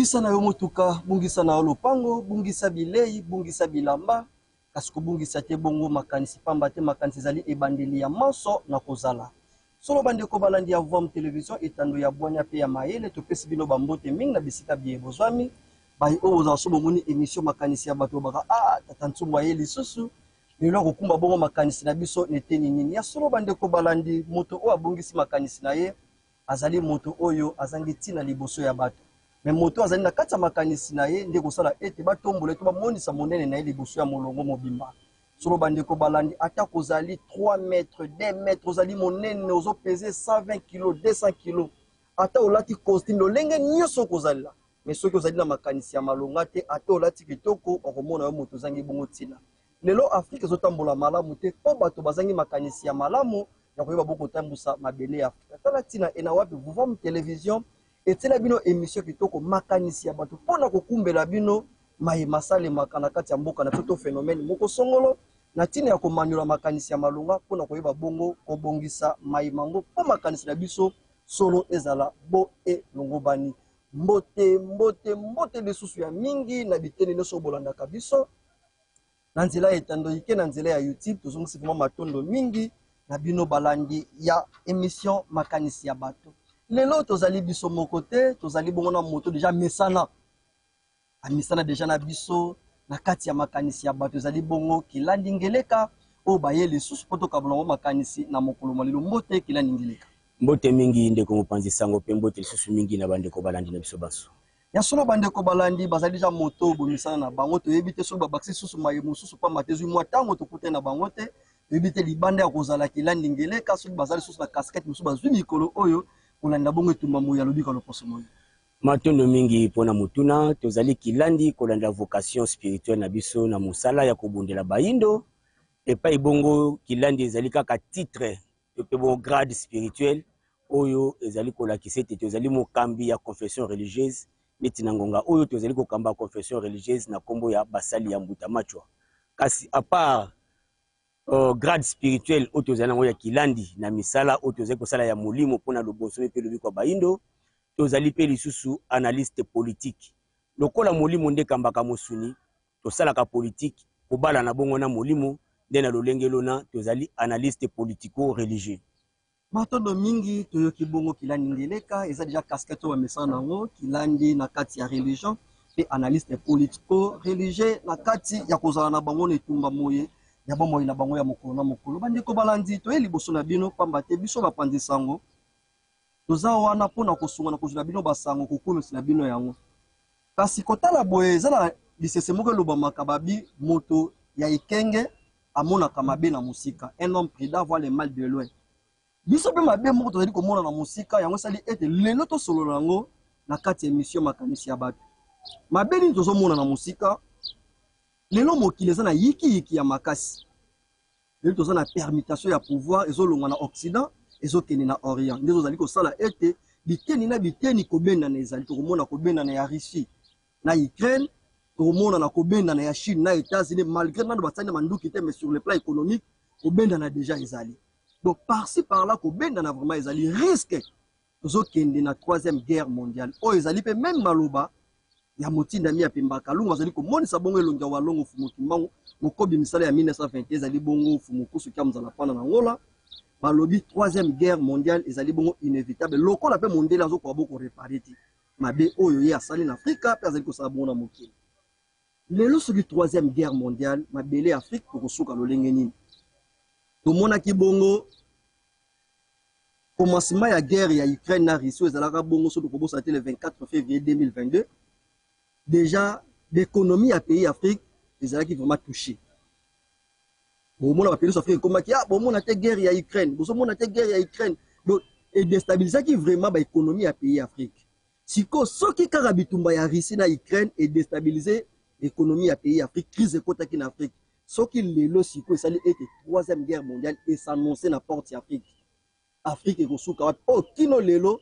Bungisa na yo motuka, bungisa na yo lopango, bungisa bilei, bungisa bilamba, kasi kobungisa te bongo makanisi, pamba te makanisi ezali ebandeli ya manso na kozala. Solo bandeko balandi ya Vom Television, etando ya bwanya pe ya mayele, topesi bino ba mbote mingi na bisika biye bozwami. Baye oyo bozala so bomoni emission makanisi ya bato baka ah tata Ntsumbu aye lisusu lelo akokumba bongo makanisi na biso na eteni nini? Ya solo bandeko balandi, moto oyo abungisi makanisi na ye azali moto oyo azangi ntina liboso ya bato. Mais moto oyo azali na kati ya makanisi na ye nde ekosala ete batombola ye to bamonisa monene na ye liboso ya molongo mobimba. Solo bandeko balandi, ata kozali 3 mètres, 2 mètres, ozali monene, ozo peser 120 kilos, 200 kilos, ata olati costume lolenge nyonso okozalela, mais soki ozali na makanisi ya malonga te, ata olati kitoko, bakomona yo moto ozangi bongo ntina. Lelo Afrique ezotambola malamu te mpo bato bazangi makanisi ya malamu ya koyeba bo kotambusa mabele ya Afrika. Tala ntina ena wapi Vuvam Television etiela bino emission kitoko makanisi ya bato mpo na kokumbela bino maye masalemaka na kati ya mboka na biso to phenomène moko songolo na ntina ya komanyola makanisi ya malonga mpo na koyeba bongo kobongisa maye mango mpo makanisi na biso solo ezala bo elongobani. Mbote, mbote, mbote lisusu ya mingi na biteni nyonso bolandaka biso na nzela ya etando ike na nzela ya YouTube. Tozongisi vraiment matondo mingi na bino balandi ya emission makanisi ya bato. Lelo tozali biso moko te, tozali bongo na moto deja mesana, amesana deja na biso na kati ya makanisi ya bato. Ezali bongo Kilandi Ngeleka oyo baye lisusu mpo tokabola yango makanisi na mokolo mwa lelo. Mbote Kilandi Ngeleka. Mbote mingi ndeko mopanzi sango, mpe mbote lisusu mingi na bandeko balandi na biso banso. Ya solo bandeko balandi bazali deja moto bomisana na bango, toyebi te soki babakisi susu maye mosusu, pamba te ezwi mwa ntango tokutani na bango te, toyebi te libanda ya kozala Kilandi Ngeleka soki bazali susu na casquette mosusu bazwi mikolo oyo kolanda bongo etumba moyi ya lobiko ya loposo moyi. Matondo mingi mpo na motuna. Tozali Kilandi kolanda vocation spirituelle na biso na mosala ya kobundela bayindo epai bongo Kilandi ezali kaka titre to mpe bongo grade spirituel oyo ezali kolakisa ete tozali mokambi ya confession religieuse neti na ngonga oyo tozali kokamba confession religieuse na nkombo ya basali ya Mbuta Machwa. Kasi à part grade spirituel oyo tozali nango ya Kilandi na misala oyo tozali kosala ya molimo mpo na lobonsomi mpe lobiko ya bayindo, tozali mpe lisusu analyste politique. Lokola molimo nde ekambaka mosuni, tosalaka politique kobalana bongo na molimo, nde na lolenge lona tozali analyste politico-religieux. Matondo mingi, toyoki bongo Kilandi Ngeleka, eza deja casquette oyo bamesana na yango, Kilandi na kati ya religion mpe analyste politico-religieux na kati ya kozala na bango na etumba moye ya bomoi na bango ya mokolo na mokolo. Bandeko balandi, toye liboso na bino pamba te biso bapanzi sango toza wana mpo na kosunga na kozwela bino basango, kokumisela bino yango. Kasi kotala boye, eza na lisese moko elobamaka, babi moto ya ekenge amonaka mabe na mosika, un homme prudent voit le mal de loin. Biso mpe mabe moko tozali komona na mosika, yango esali ete lelo tosolola yango na kati ya emission makanisi ya bato. Mabe nini tozomona na mosika? Lelo mokili eza na yikiyiki ya makasi. Lelo toza na permutation ya pouvoir, ezolongwa na Occident ezokende na Orient. Nde tozali kosala ete biteni na biteni kobendana ezali. Tokomona kobendana ya Russie na Ukraine, tokomona na kobendana ya Chine na États-Unis, malgré nano basali na manduki te, mais sur le plan économique kobendana déjà ezali. Donc par-ci par-là kobendana vraiment ezali risque. Tozokende na troisième guerre mondiale oyo ezali mpe meme maloba ya motindami ya Pemba Kalungu azali komonisa bongo elongi ya Walongo Fumu Kimbangu mokobi misala ya 1921 ezali bongo Fumu Kusu Kia Muzala Pana na Angola. Balobi troisième guerre mondiale ezali bongo inévitable, lokola mpe mondele azokoka bo koreparer te mabe oyo ye asali na Afrika mpe azali kosala bongo na mokili. Lelo soki troisième guerre mondiale mabele ya Afrique tokosuka lolenge nini? Tomonaki bongo commencement ya guerre ya Ukraine na Russie ezalaka bongo soki tokobosana te le 24 février 2022, déjà l'économie ya pays Afrique ezalaki vraiment touchée. Bomona ba pays Afrique ekomaki ah bomona te guerre ya Ukraine, bozomona te guerre ya Ukraine. Donc edestabilisaki vraiment ba économie ya pays Afrique. Siko soki kaka bitumba ya Russie na Ukraine edestabiliser économie ya pays Afrique, crise ekotaki na Afrique. Soki lelo siko esali ete troisième guerre mondiale es'annoncer na porte ya Afrique, Afrique ekosuka wapi? Oh, kino lelo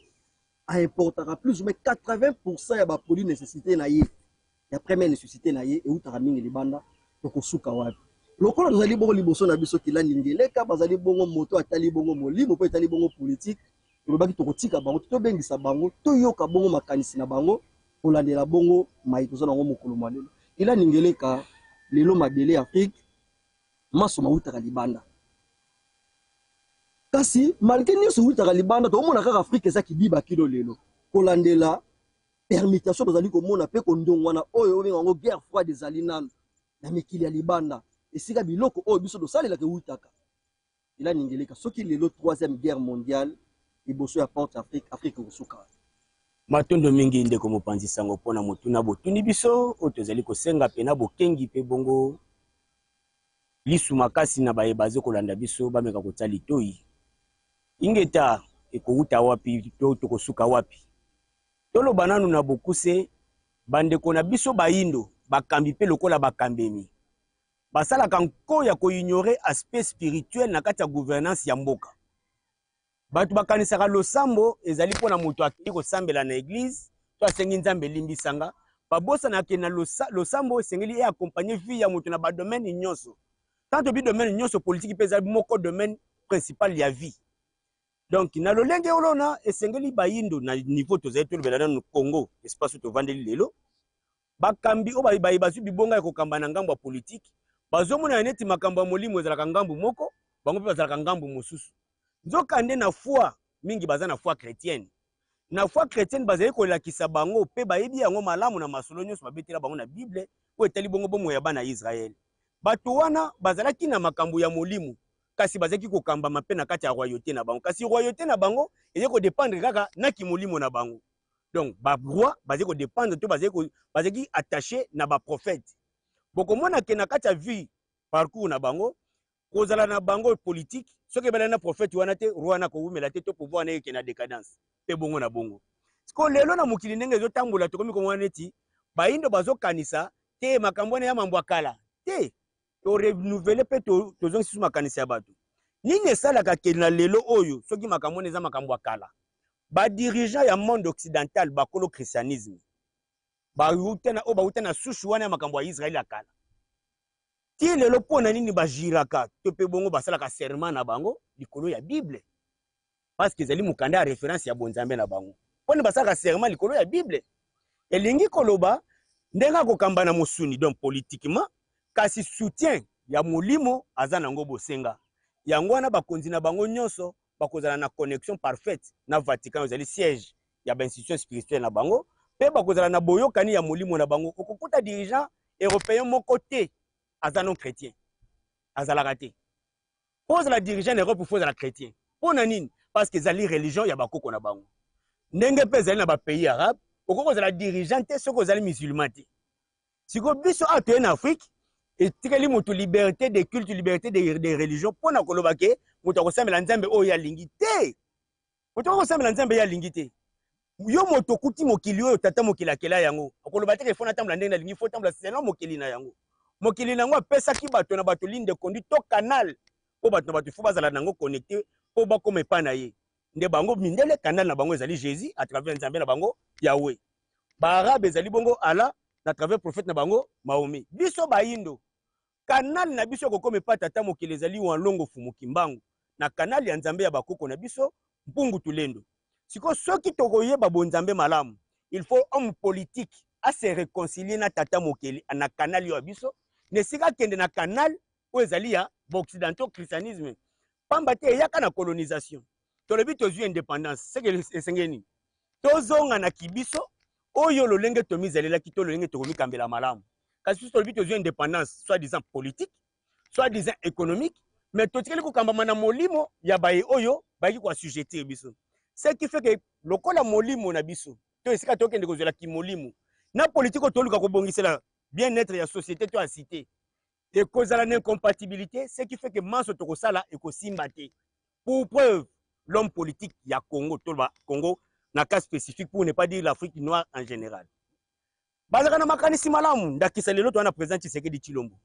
a importaka plus ou moins 80% ya ba produits nécessité na ye, ya première nécessité na ye eutaka mingi libanda, tokosuka wapi? Lokola tozali bongo liboso na biso Kilandi Ngeleka, bazali bongo moto atali bongo molimo mpe etali bongo politique, tolobaki tokotika bango, tobengisa bango, toyoka bongo makanisi na bango. Kolandela bongo maye toza nango mokolo mwa lelo. Ila Ningeleka, lelo mabele ya Afrique manso mawutaka libanda. Kasi malgre nionso ewutaka libanda, tokomona kaka Afrique eza kidiba kino lelo. Kolandela permutation tozali komona pe kondongwana oyo obenga yango guerre froide ezali nanu na mikili ya libanda, esika biloko oyo biso tosalelaka ewutaka. Ila Ningeleka, soki lelo troisième guerre mondiale liboso ya porte Afrique, Afrique ekosuka wapi? Matondo mingi ndeko mopanzi sango mpo na motuna botuni biso oyo tozali kosenga mpe na bokengi mpe bongo lisu makasi na baye bazo kolanda biso bameka kotia litoyi. Ingeta ekowuta wapi to tokosuka wapi? Toloba nanu na bokuse, bandeko na biso bayindo bakambi mpe lokola bakambemi basalaka nko ya ko ignorer aspect spirituel na kati ya gouvernance ya mboka. Bato bakanisaka losambo ezali mpo na moto akei kosambela na eglise to asengi Nzambe limbisa nga. Babosanaka ke na losambo esengeli e accompagner vie ya moto na ba domaine nyonso. Tant tobi domaine nyonso, politique mpe ezali moko domaine principal ya vie. Donc na lolenge olona esengeli bayindo na niveau tozali tolobela nanu Congo, espace oyo tovandeli lelo, bakambi oyo baye bazwi bibonga ya kokamba na ngambo ya politiki bazomonana neti makambo ya molimo ezalaka ngambo moko, bango mpe bazalaka ngambo mosusu. Nzokande na foi mingi baza na foi chrétienne. Na foi chrétienne bazali kolakisa bango mpe bayebi yango malamu na masolo nyonso babetela bango na Bible oyo etali bongo bomoi ya bana ya Israël. Bato wana bazalaki na makambo ya molimo, kasi bazalaki kokambama mpe na kati ya royauté na bango, kasi royauté na bango ezali kodependre kaka na kimolimo na bango. Donc ba roi bazali kodependre to bazalaki attaché na ba prophète. Bokomona ke na kati ya vie parcours na bango, kozala na bango politique, soki ebelani na prophète wana te, roi wana akowumela te to pouvoir wana ekende na décadence mpe bongo na bongo. Sikoyo lelo na mokili ndenge ezotambola, tokomi komona neti bayindo bazokanisa te makambo wana ya mambo ya kala te. To renouveler mpe tozongisi lisusu makanisi ya bato. Nini esalaka ke na lelo oyo soki makambo wana eza makambo ya kala, ba dirigeants ya monde occidental bakolo christianisme bauta na oyo bauta na souche wana ya makambo ya Israël ya kala ti lelo, mpo na nini bajiraka to mpe bongo basalaka serment na bango likolo ya Bible? Parce que ezali mokanda ya reference ya bonzambe na bango. Mpo na basalaka serment likolo ya Bible, elingi koloba ndenge akokamba na mosuni, donc politiquement, kasi soutien ya molimo aza nango bosenga. Yango wana bakonzi na bango nyonso bakozala na connexion parfaite na Vatican, ezali siège ya ba institution spirituelle na bango, mpe bakozala na boyokani ya molimo na bango. Okokuta dirigeant européen moko te aza non chrétien, azalaka te. Mpo ozala dirigeant na Europe, faut ozala chrétien. Mpo na nini? Parce que ezali religion ya bakoko na bango. Ndenge mpe ezali na ba pays arabe, okoki kozala dirigeant te soki ozali musulman te. Sikoyo biso awa toye na Afrique, etikali moto liberté de culte, liberté de religion, mpo na koloba ke moto akosambela Nzambe oyo alingi te. Moto akosambela Nzambe ye alingi te. Yo moto okuti mokili oyo tata mokili akela yango, okoloba te ke faut natambola ndenge nalingi, faut tambola selon mokili na yango. Mokili na yango apesaki bato na bato ligne de conduite to canal mpo bato na bato faut bazala na yango connecte mpo bakoma epai na ye. Nde bango mindele canal na bango ezali Jésus à travers Nzambe na bango Yahweh. Ba arabe ezali bongo Allah na travers prophète na bango Mahomet. Biso bayindo canal na biso ekokoma epai tata mokili ezali Wanlongo Fumu Kimbangu na canal ya Nzambe ya bakoko na biso Mpungu Tulendo. Sikoyo soki tokoyeba bonzambe malamu, il faut homme politique a se reconcilier na tata mokeli na canal yo ya biso, na esika akende na canal oyo ezali ya ba-occidentaux christianisme, pamba te eyaka na colonisation. Tolobi tozwi independance, seke esengeli nini? Tozonga na kibiso oyo lolenge tomizalelaki to lolenge tokomikambela malamu. Kasi biso tolobi tozwi independance soit disant politique, soit disant économique, mais totikali kokambama na molimo ya baye oyo bayaki koassujettir biso. Ce qui fait que lokola molimo na biso to esika tokende kozwela kimolimo na politique oyo toluka kobongisela bien-être ya société to ya cité, ekozala na incompatibilité, ce qui fait que manso tokosala ekosimba te. Pour preuve, l'homme politique ya Congo, toloba Congo na cas spécifique pour ne pas dire l'Afrique noire en général, bazalaka na makanisi malamu. Ndakisa lelo toza na président Tshisekedi Tshilombo,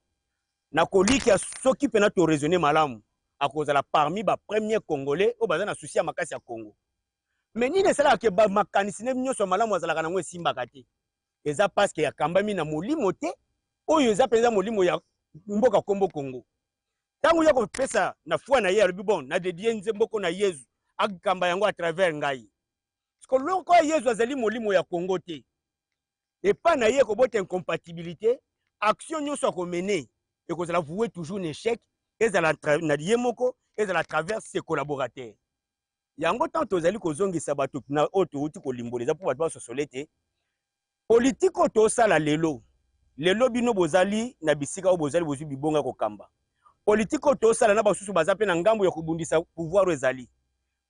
na kolikia soki mpena to raisonner malamu, akozala parmi ba premiers Congolais oyo baza na souci ya makasi ya Congo. Mais nini esalaka ke ba makanisi ne nyonso ya malamu azalaka nango esimbaka te? Eza parce que akambami na molimo te, oyo eza mpenza molimo ya mboka kombo Congo. Ntango ya kopesa na foi na ye, alobi bon, na dedie nzemboko na Yezu akamba yango à travers ngai. Siko lokola Yezu azali molimo ya Congo te, Epai na ye ekobota incompatibilité, action nyonso akomene ekozala voué toujours na échec, ezala na ye moko, ezala à travers ses collaborateurs. Yango ntango tozali kozongisa bato na oyo touti kolimbola, eza mpo bato basosola ete politike oyo tosala lelo, lelo bino bozali na bisika oyo bozali bozwi bibonga ya kokamba politike oyo tosala na basusu baza mpe na ngambo ya kobundisa pouvoir oyo ezali.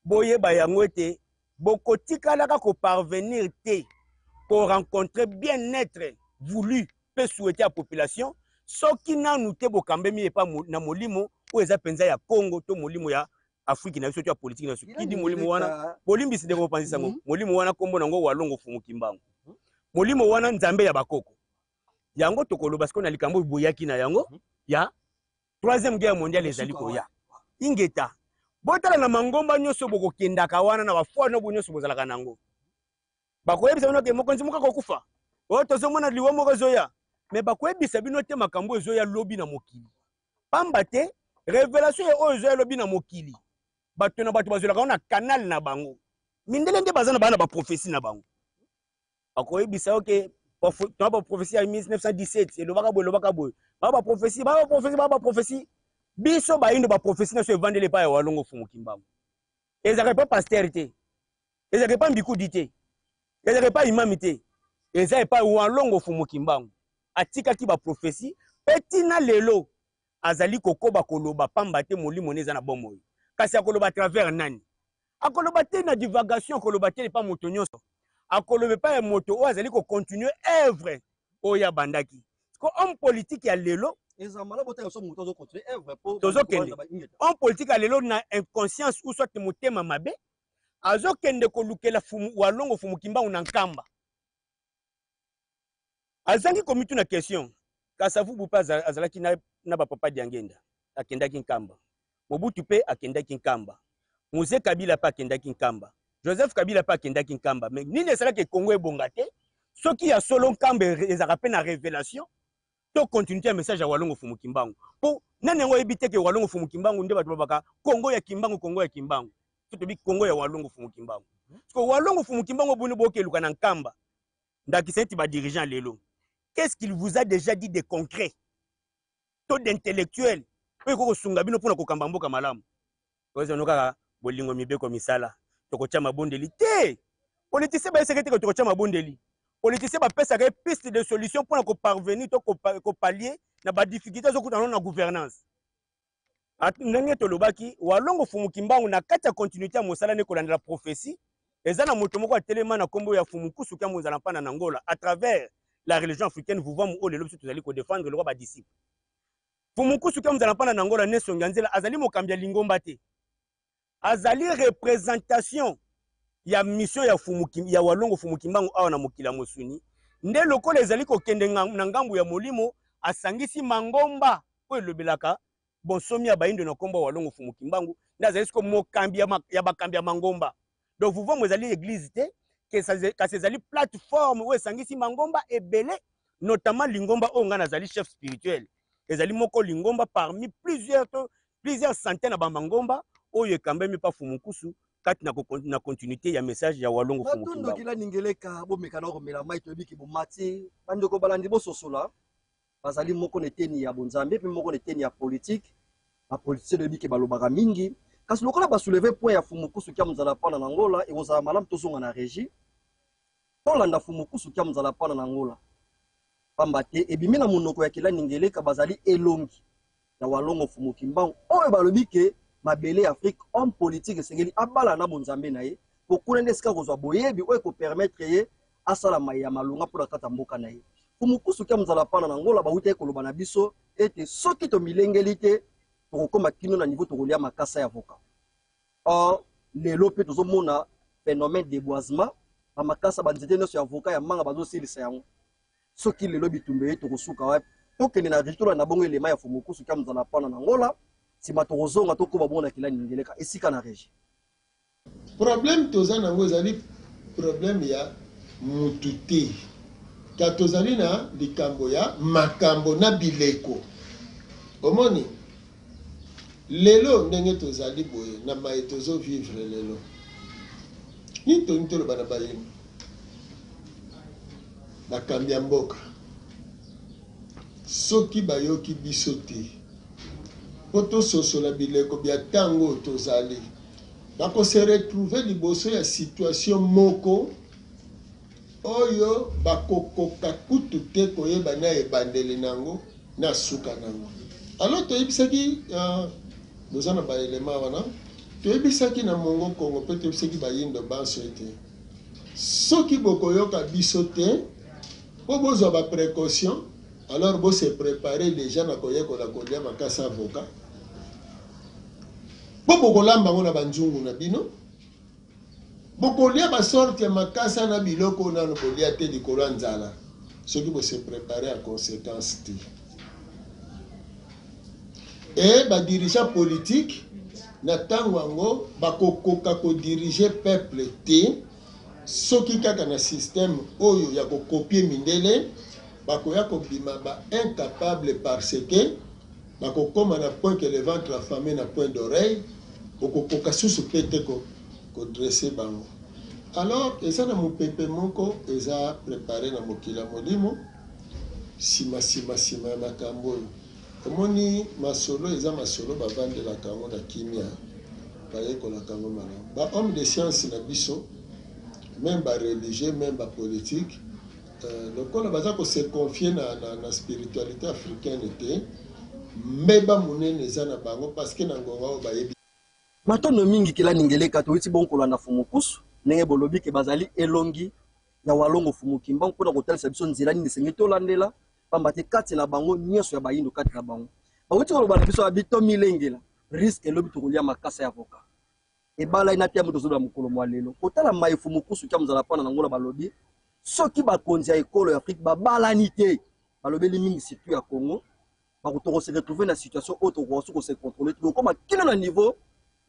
Boyeba yango ete bokotikalaka koparvenir te korencontre bien-être voulu mpe souhaité ya population soki nanu te bokambemi epa na molimo oyo eza mpenza ya Congo to molimo ya Afrique na biso to ya politike na biso. Kidi molimo wana, bolimbisi ndeko mopanzi sango, molimo wana kombo nango Walongo Fumu Kimbangu. Molimo wana Nzambe ya bakoko. Yango tokoloba sikoyo na likambo oyo boyaki na yango ya troisième guerre mondiale ezali koya. Ingeta. Botala na mangomba nyonso bokokendaka wana na bafoi nobo nyonso bozalaka nango. Bakoyebisa bino ke mokonzi moko akokufa. Oyo tozomona liwa moko ezoya. Mais bakoyebisa bino te makambo ezoya lobi na mokili. Pamba te révélation ya oyo ezoya lobi na mokili. Bato na bato bazwelaka yango na canal na bango. Mindele nde baza na bana ba prophétie na bango. Bakoyebisa yo ke toa ba prophétie ya 1917 elobaka boye, elobaka boye. Ba ba prophétie, ba ba prophétie, ba ba prophétie. Biso bayindo ba prophétie na biso evandeli epai ya Walongo Fumu Kimbangu. Ezalaka epai pasteur te. Ezalaka epai mbikudi te. Ezalaka epai imami te. Eza epai Walongo Fumu Kimbangu. Atikaki ba prophétie pe tina lelo azali kokoba koloba pamba te molimo ne eza na bomoi. Kasi akoloba à travers nani? Akoloba te na divagation, akoloba te epa moto nyonso. Akoloba epai ya moto oyo azali ko continuer œuvre oyo abandaki. Ko homme politique ya lelo tozokende homme politique ya lelo na inconscience ou soit motema mabe azokende kolukela fumu Walongo Fumu Kimbangu na Nkamba. Azangi komituna question. Kasavubu mpe azalaki na, na bapapa Diangenda akendaki Nkamba. Mobutu mpe akendaki Nkamba. Mzee Kabila mpe akendaki Nkamba. Joseph Kabila mpe akendaki Nkamba. Mais nini esalaki Congo ebonga te? Soki ya solo Nkamba ezalaka mpe na révélation to continuité ya message ya Walongo Fumu Kimbangu. Po nani yango ayebi te ke Walongo Fumu Kimbangu nde bato babaka Congo ya Kimbangu, Congo ya Kimbangu. So tobi Congo ya Walongo Fumu Kimbangu. Parce que Walongo Fumu Kimbangu boni bokeluka na Nkamba. Ndakisa eti ba dirigeants lelo. Qu'est-ce qu'il vous a déjà dit de concret? To d'intellectuel oyo ekoki kosunga bino mpona kokamba mboka malamu. Oyo no kaka bolingo mibeko misala tokotia mabondeli te. Politicien bayesaka te tokotia mabondeli. Politicien bapesaka ye piste de solution mpona koparvenir to kopallier na badifficulté azokutana na gouvernance. Ndenge tolobaki, Walongo Fumu Kimbangu na kati ya continuité ya mosala ne kolandela prophétie, eza na moto moko atelema na kombo ya Fumu Kusu Kiambu Nzala Mpana na Angola à travers la religion africaine Vuvamu oyo lelo biso tozali ko défendre lokola ba disciples. Fumu Kusu Kiambu Nzala Mpana na Angola ne Songi ya Nzela azali mokambi ya lingomba te. Azali représentation ya mission ya Fumu ya Walongo Fumu Kimbangu awa na mokili ya mosuni. Nde lokola ezali kokende na ngambo ya molimo, asangisi mangomba oyo elobelaka bonsomi ya bayindo na kombo ya Walongo Fumu Kimbangu, nde azali sikoyo mokambi ya bakambi ya mangomba. Donc Vuvamu ezali église te, kasi ezali plateforme oyo esangisi mangomba ebele, notamment lingomba oyo ngai nazali chef spirituel. Ezali moko lingomba parmi plusieurs to plusieurs centaines ya ba mangomba oyo ekambemi pa Fumu Nkusu kati na continuité ya message ya Walongo Fumu Kimbangu. Matondo Kilani Ngeleka, bomeka na komela mai, toyebi ke bomati. Bandeko balandi bososola, bazali moko na eteni ya bonzambe mpe moko na eteni ya politique. Ba politiciens toyebi ke balobaka mingi, kasi lokola ba soulever point ya Fumu Kusu Kiamu Nzala Mpana na Angola, ekozala malamu tozonga na régie tolanda Fumu Kusu Kiamu Nzala Mpana na Angola, pamba te ebimi na monoko ya Kilani Ngeleka bazali elongi ya Walongo Mfumu Kimbangu oyo balobi ke mabele ya Afrique homme politique esengeli abala na bonzambe na ye, po kuna nde esika kozwa boyebi oyo ekopermettre ye asala maye ya malonga mpo na kati ya mboka na ye. Mfumu Kusu Kiamu Nzala Mpana na Angola bawutaki koloba na biso ete soki tomilengeli te tokokoma kino na niveau tokolia makasa ya avocat. Or lelo mpe tozomona phénomène deboisement, ba makasa ba nzete nyonso ya avocat ya manga bazosilisa yango. Soki lelo bitumba eye tokosuka wapi? Tokende na régie tolanda bongo elema ya Mfumu Kusu Kiamu Nzala Mpana na Angola, sima tokozonga tokoba bongo na Kilani Ngeleka esika na régie. Problème toza nango ezali problème ya mutu te ka tozali na likambo ya makambo na bileko omoni lelo ndenge tozali boye na maye tozo vivre lelo nini tolingi toloba na bayini? Bakambi ya mboka soki bayoki biso te mpo tososola bileko bya ntango oyo tozali, bako se retrouver liboso ya situation moko oyo bakokoka kutu te koyeba na ebandeli na yango na suka na yango. Alors toyebisaki, boza na ba elements wana, toyebisaki na Mongo Kongo mpe toyebisaki bayindo banso ete soki bokoyoka biso te mpo bozwa ba precautions, alors bo se preparer dejà na koyekola kolia makasa avocat mpo bokolamba yango na ba nzungu na bino. Bokolia ba sorte ya makasa na biloko oyo nanu bolia te likolo ya nzala soki bo se preparer en consequence te. Et ba dirigeants politiques na tango yango bakokoka ko diriger peuple te soki kaka na système oyo ya ko copier mindele, bakoya kobima ba incapables parce que bakokoma na point que le ventre affame na point d'oreille, okokoka susu pe te ko ko dresser bango. Alors eza na mupepe moko eza preparer na mokili ya molimo sima sima sima ya makambo oyo. Omoni masolo eza masolo bavandelaka yango na kimia, bayekolaka yango malamu. Ba hommes de science na biso meme ba religieux meme ba politiques lokola baza ko se confier na, na, na spiritualite africaine te, mbeba monene eza na bango parce que na ngonga oyo bayebi. Matondo mingi Kelani Ngeleka, towuti bongo kolanda Mfumu Kusu ndenge bolobi ke bazali elongi ya Walongo Mfumu Kimbangu pona kotalisa biso nzela nini esengeli tolandela, pamba te kati na bango nionso ya bayindo kati na bango bawuti koloba na biso babi tomilengela risque lobi tokolia makasa ya avocat. Ebalai na tiambo tozoloba mokolo mwa lelo kotala maye Mfumu Kusu Kiamu Nzalapana na Ngola balobi soki bakonzi ya ekolo ya Afrique babalani te, balobeli mingi surtout ya Congo, bako toko se retrouver na situation oyo tokoka su ko se contrôler, tokokoma kino na niveau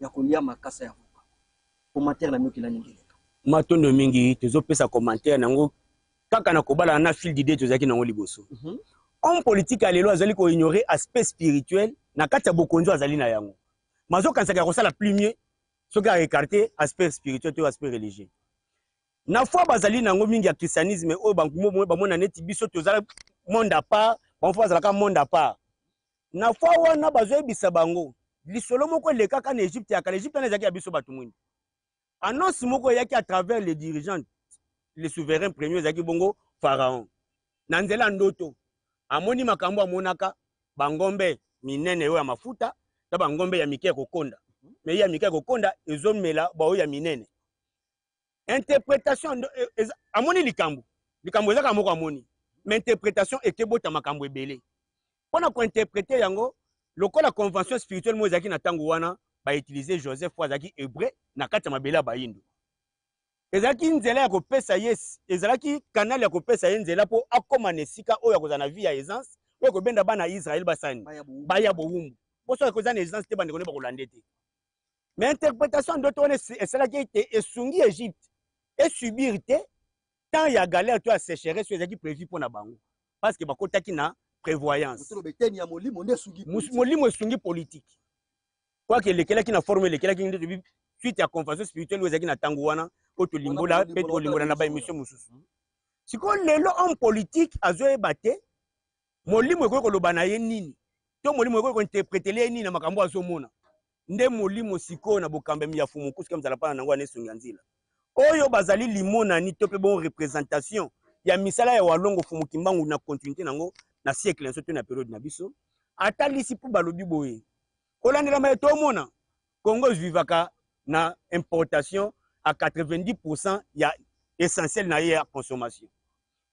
ya kolia makasa ya avocat. Commentaire na mioki nani ngeleka. Matondo mingi, tozopesa commentaire nango kaka na kobalana na fil d'idée tozalaki nango liboso. Homme politique ya lelo azali ko ignorer aspect spirituel na kati ya bokonzi oyo azali na yango. Mazokanisaka ya kosala plus mieux soki a écarter aspect spirituel to aspect religieux. Na foi bazali nango mingi ya christianisme oyo bamona neti biso tozala monde à part, bango fo bazalaka monde à part. Na foi wana bazoyebisa bango lisolo moko elekaka na Egypte ya kala. Egypte wana ezalaki ya biso bato mwindu. Annonce moko eyaki à travers les dirigeants, le souverain premier ezalaki bongo Pharaon. Na nzela ndoto amoni makambo amonaka bangombe minene oyo ya mafuta na bangombe ya mike ya kokonda, mais ya mike ya kokonda ezomela baoyo ya minene. Interpretation amoni likambo, likambo ezaka moko amoni, mais interpretation ekebota makambo ebele. Pona ko interpreter yango lokola convention spirituelle moko ezalaki na tango wana, ba utiliser Joseph oyo azalaki hebreu na kati ya mabele ya bayindo. Ezalaki nzela ya kopesa ye, ezalaki canal ya kopesa ye nzela po akoma na esika oyo akozala na vie ya aisance, oyo ekobenda bana ya Israël basani baya bowumbu. Po soki akoza na aisance te, bandeko ne bakolanda ye te. Mais interpretation ya ndoto wana esalaki ete esungi Egypte esubir te temps ya galère to ya sécheresse oyo ezalaki prévu mpo na bango, parce que bakotaki na prévoyance. Molimo nde esungi Molimo esungi politique, quoique elekelaki na forme, elekelaki nde tobi suite ya convention spirituelle oyo ezalaki na ntango wana, oyo tolimbola mpe tokolimbola na ba émission mosusu. Sikoyo lelo homme politique azoyeba te molimo ekoki koloba na ye nini, to molimo ekoki kointerpretele ye nini na makambo azomona. Nde molimo sikoyo na bokambami ya Fumu Nkusu Kiamu Nzalapana na yango wana esongi ya nzela oyo bazali limonani to mpe bongo représentation ya misala ya Walongo Fumu Kimbangu na continuité nango na siècle na biso to na periode na biso. Atalisi mpo balobi boye kolandelama ye tomona Congo evivaka na importation à 90% ya essentiel na ye ya consommation,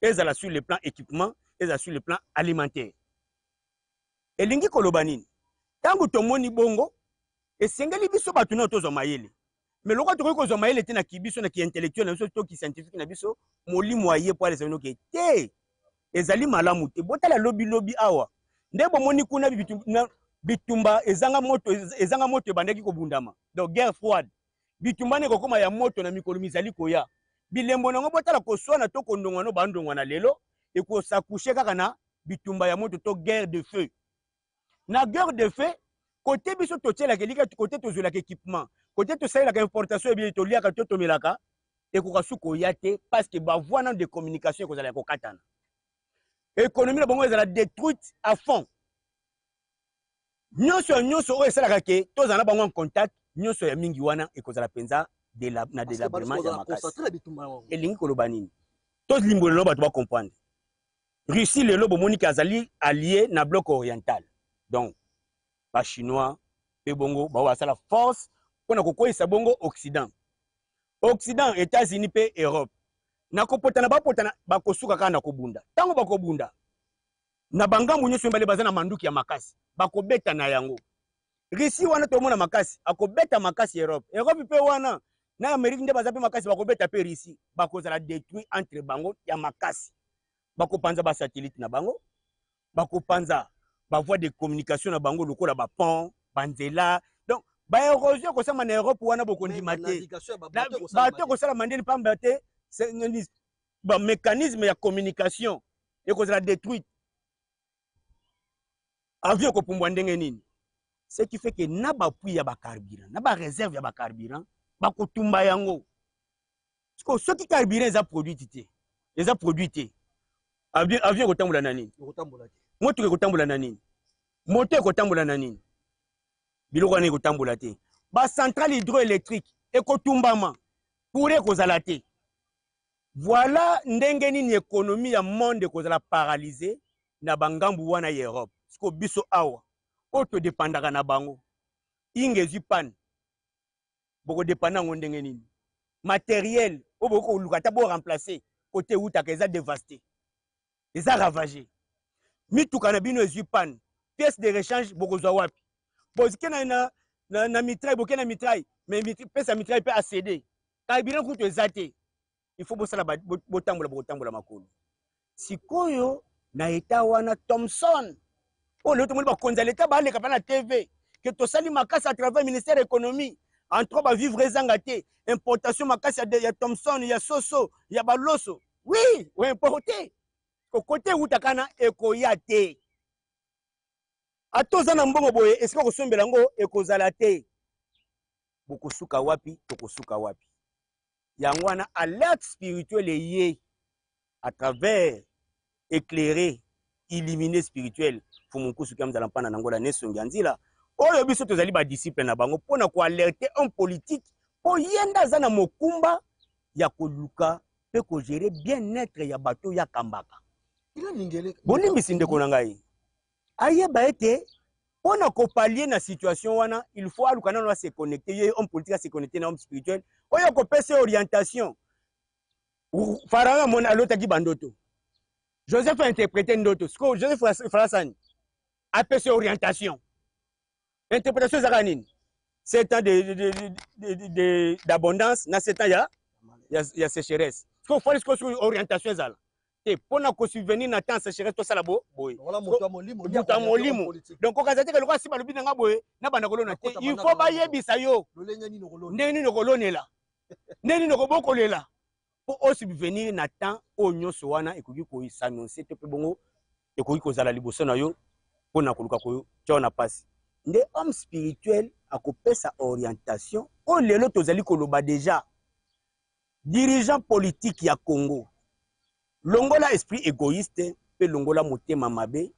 ezala sur le plan équipement, ezala sur le plan alimentaire. Elingi koloba nini? Ntango tomoni bongo, esengeli biso bato nao tozwa mayele. Mais lokola tokoki kozwa mayele te na kibiso, na ki-intellectuel na biso to ki-scientifique na biso, molimo aye po alesa bino ke te, ezali malamu te. Botala lobi lobi awa nde bomoni kuna bitumba ezanga moto, ezanga moto ebandaki kobundama, donc guerre froide. Bitumba wana ekokoma ya moto na mikolo mizali koya. Bilembo na yango botala koswana to kondongwana oyo bandongwana lelo ekosakouche kaka na bitumba ya moto to guerre de feu. Na guerre de feu, kote biso totielaka elika, kote tozwelaka équipement, kote tosalelaka importation ebele toliaka to tomelaka, Ekoka su koya te parce que ba voies nanu de communication ekozala ya kokatana. Economie na bango ezala detruite à fond. Nyonso ya nyonso oyo esalaka ke tozala na bango en contact, nyonso ya mingi wana ekozala mpenza de la, na délabrement ya makasi. Elingi koloba nini? Tolimbola lelo bato ba comprendre. Russie lelo bomoni ke azali allié na bloc oriental. Donc ba chinois mpe bongo baoyo basala force mpo na kokweyisa bongo Occident. Occident, Etats-Unis mpe Europe. Na kopotana bapotana bakosuka kaka na kobunda. Ntango bakobunda na bangambo nyonso mibale baza na manduki ya makasi, bakobeta na yango. Russie wana tomona makasi, akobeta makasi Europe. Europe mpe wana na Amerique nde baza mpe makasi, bakobeta mpe Russie, bakozala detruit entre bango ya makasi. Bakopanza ba satellite na bango, bakopanza ba voies de communication na bango lokola ba pont, ba nzela. Donc ba erosion ekosama na Europe wana bokondima te. Bato ekosalama ndeni pamba te, ba mécanisme ya communication ekozala détruite. Avion ekopumbwa ndenge nini? Ce qui fait que na ba puits ya ba carburant, na ba réserve ya ba carburant, bakotumba yango. Sikoyo soki carburant eza produite te, eza produit te, avion avion ekotambola na nini? Motuka ekotambola na nini? Moto ekotambola na nini? Biloko wana ekotambola te. Ba centrale hydroélectrique ekotumbama, courant ekozala te. Voilà ndenge nini economie ya monde ekozala paralyse na bangambu wana ya Europe. Sikoyo biso awa oyo todepandaka na bango, inga ezwi panne, bokodepanda yango ndenge nini? Materiel oyo bokoki koluka ata bo remplacer kote ewutaka eza devaste, eza ravage. Mituka na bino ezwi panne, pièce de rechange bokozwa wapi? Boke na, na, na, na mitraille, boke na mitraille, mais pesa mitraille pe acede, carburant kutu eza te. Il faut bosala botambola, bokotambola makolo. Sikoyo na eta wana Thomson oyo lelo tomoni bakonzi ya leta baleka mpe na TV ke tosali makasi à travers ministère ya économie entre ba vivre ezanga te, importation makasi ya Thomson, ya soso, ya baloso. Oui, oimporte kokote ewutaka na ekoya te. Ata oza na mbongo boye, esika kosombela yango ekozala te. Bokosuka wapi? Tokosuka wapi? Yango wana alerte spirituelle eye à travers éclairé, illuminé spirituel Mfumu Nkusu Kiamzala Mpana na Ngola Nesongi ya Nzila, oyo biso tozali ba disciple na bango mpo na koalerte homme politique mpo ye nde aza na mokumba ya koluka mpe kogere bien-être ya bato oyo akambaka. Bolimbisi ndeko na ngai, ayeba ete mpo na kopalie na situation wana il faut aluka nano ase connecter, ye homme politique ase connecter na homme spirituel oyo akopesa ye orientation. Pharaon amoni alotaki bandoto, Joseph a interprété ndoto. Sikoyo Joseph Falasani apesi orientation. Interprétation ezalaka nini? 7 ans d'abondance na 7 ans ya sécheresse. Sikoyo fali sikoyo orientation ezala te mpo na kosubvenir na temps sécheresse, tosala bo boye moto ya molimo. Donc okaza te lokola si balobi na nga boye na banda kolona te. Il faut bayebisa yo ndenge nini okolonela, ndenge nini okobokolela mpo osubvenir na temps oyo nyonso wana ekoki kosanonse to mpe bongo ekoki kozala liboso na yo mpo na koluka kotia na pasi. Nde homme spirituel akopesa orientation oyo lelo tozali koloba deja. Dirigeant politique ya Congo, longola esprit egoïste mpe longola motema mabe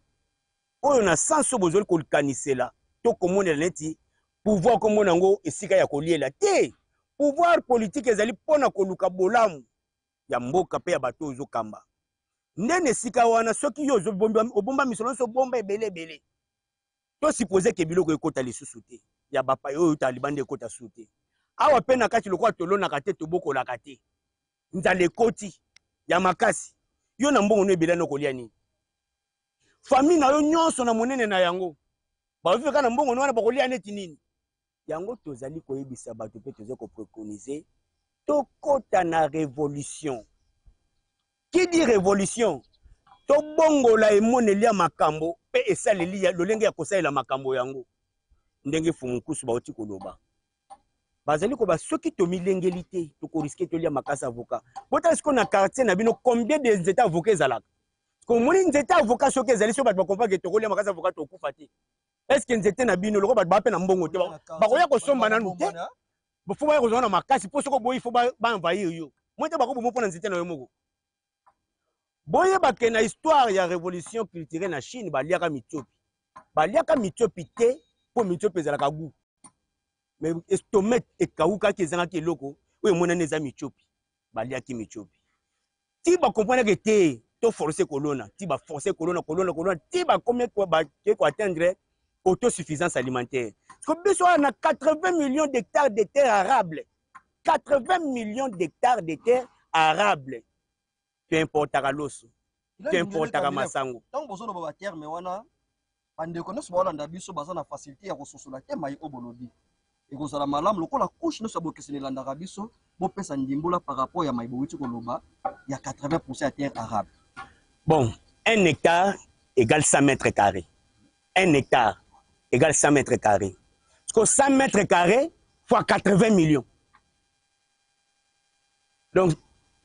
oyo na sens oyo bozali kokanisela to komonela neti pouvoir komona yango esika ya koliela te. Pouvoir politique ezali mpo na koluka bolamu ya mboka mpe ya bato oyo ozokamba. Nde na esika wana soki yo obomba misolo nyonso, obomba ebele ebele, to suppose ke biloko ekota lisusu te ya bapaya oyo euta libanda ekota susu te awa mpe na kati, lokola tolonaka te, tobokolaka te, nzala ekoti ya makasi. Yo na mbongo no ebele na okolia nini? Famille na yo nyonso na monene na yango bavive kaka na mbongo wana, bakolia neti nini? Yango tozali koyebisa bato mpe tozali kopreconize tokota na revolution. Qui dit révolution, tobongola emoneli ya makambo mpe esaleli ya lolenge ya kosalela makambo yango. Ndenge Fumu Nkusu bauti koloba, bazali koba soki tomilengeli te tokoriske tolia makasi avocat. Botala sikoyo na quartier na bino combien de nzete avocat ezalaka. Komoni nzete avocat soki ezali, soki bato bakomprendre ke tokolia makasi avocat tokufa te. Est-ce que nzete na bino lokola bato baa mpe na mbongo te, bakoya kosomba nanu te, fo baya kozwa na makasi mpo soki oboyi fo baenvahir yo. Moi te bakoboma mpo na nzete na yo moko. Boyeba ke na histoire ya revolution culturelle na Chine baliaka mitiopi. Baliaka mitiopi te mpo mitiopi ezalaka gout. Mais estomac ekawukaki ezangaki eloko oyo emonani eza mitiopi. Baliaki mitiopi. Ti ba comprendre ke te to forcer kolona, ti ba forcer kolona kolona kolona ti bakomi bake ko atteindre autosuffisance alimentaire. Parce que biso na 80 millions d'hectares de terres arables, 80 millions d'hectares de terres arables to importaka loso, to importaka masango. Ntango bozoloba ba terme wana, bandeko nyonso baolanda biso baza na facilité ya kososola te mai oyo bolobi. Ekozala malamu lokola couche nyonso ya bokeseni elandaka biso, bopesa ndimbola par rapport ya mai bowuti koloba ya 80% ya terre arabe. Bon, 1 hectare égale 100 mètres carrés. 1 hectare égale 100 mètres carrés. Parce que 100 mètres carrés fois 80 millions. Donc,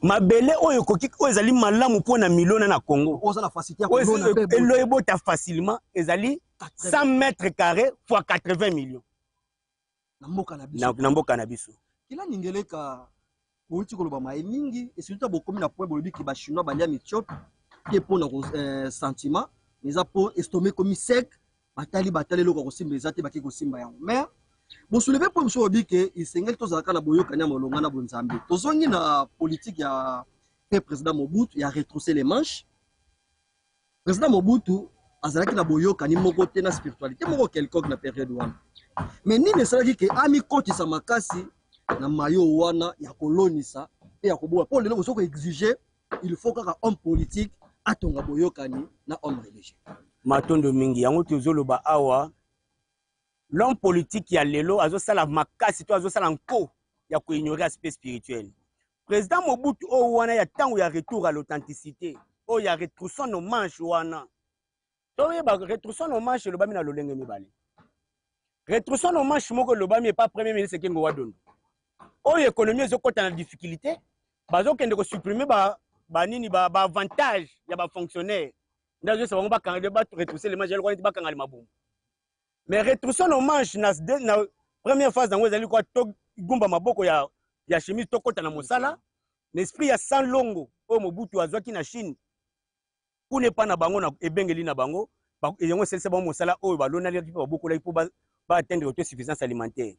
mabele oyo ekoki oyo ezali malamu mpo na milona na Congo. Oza na facilité ya kolona pe elo ebota facilement ezali 100 mètres carrés fois 80 millions. Na mboka na biso. Na mboka na biso. Kila ningeleka bouti koloba maye mingi et surtout bokomi na point bolobi ki ba chinois balia mitiope te mpo na sentiment mais eza mpo estomac ekomi sec, batali batali eloko ya kosimba eza te, bakei kosimba yango. Mais bosouleve point mosusu bolobi ke esengeli tozalaka na boyokani ya molonga na bonzambe. Tozongi na politique ya pe président Mobutu ya retrousser les manches. Président Mobutu azalaki na boyokani moko te na spiritualité moko quelconque na période wana. Mais nini esalaki ke amikotisa makasi na mayo wana ya kolonisa pe ya koboya, po lelo bozo ko exiger il faut kaka homme politique atonga boyokani na homme religieux. Matondo mingi, yango tozoloba awa, l'homme politique ya lelo azosala makasi to azosala nko ya koignorer aspect spirituel. Président Mobutu oyo wana ya ntango ya retour à l'authenticité, oyo ya retroussons nos manches wana, toyeba retroussons nos manches elobami na lolenge mibale. Retroussons nos manches moko elobami epa premier ministre Kengo wa Dondo, oyo économie ezokota na difficulté, bazokende kosupprimer ba nini, ba avantage ya ba fonctionnaire, nde azoyesa bango bakanga, ba retrousser les manches, eloko neti bakanga mabumu. Mais retroussons nos manches na première phase nango ezali kwa togumba maboko ya chemise, tokota na mosala na esprit ya sans longo oyo Mobutu azwaki na Chine, kuna epa na bango na ebengeli na bango, yango esalisa bango mosala oyo balonalaki mpe babokolaki mpo ba atteindre autosuffisance alimentaire.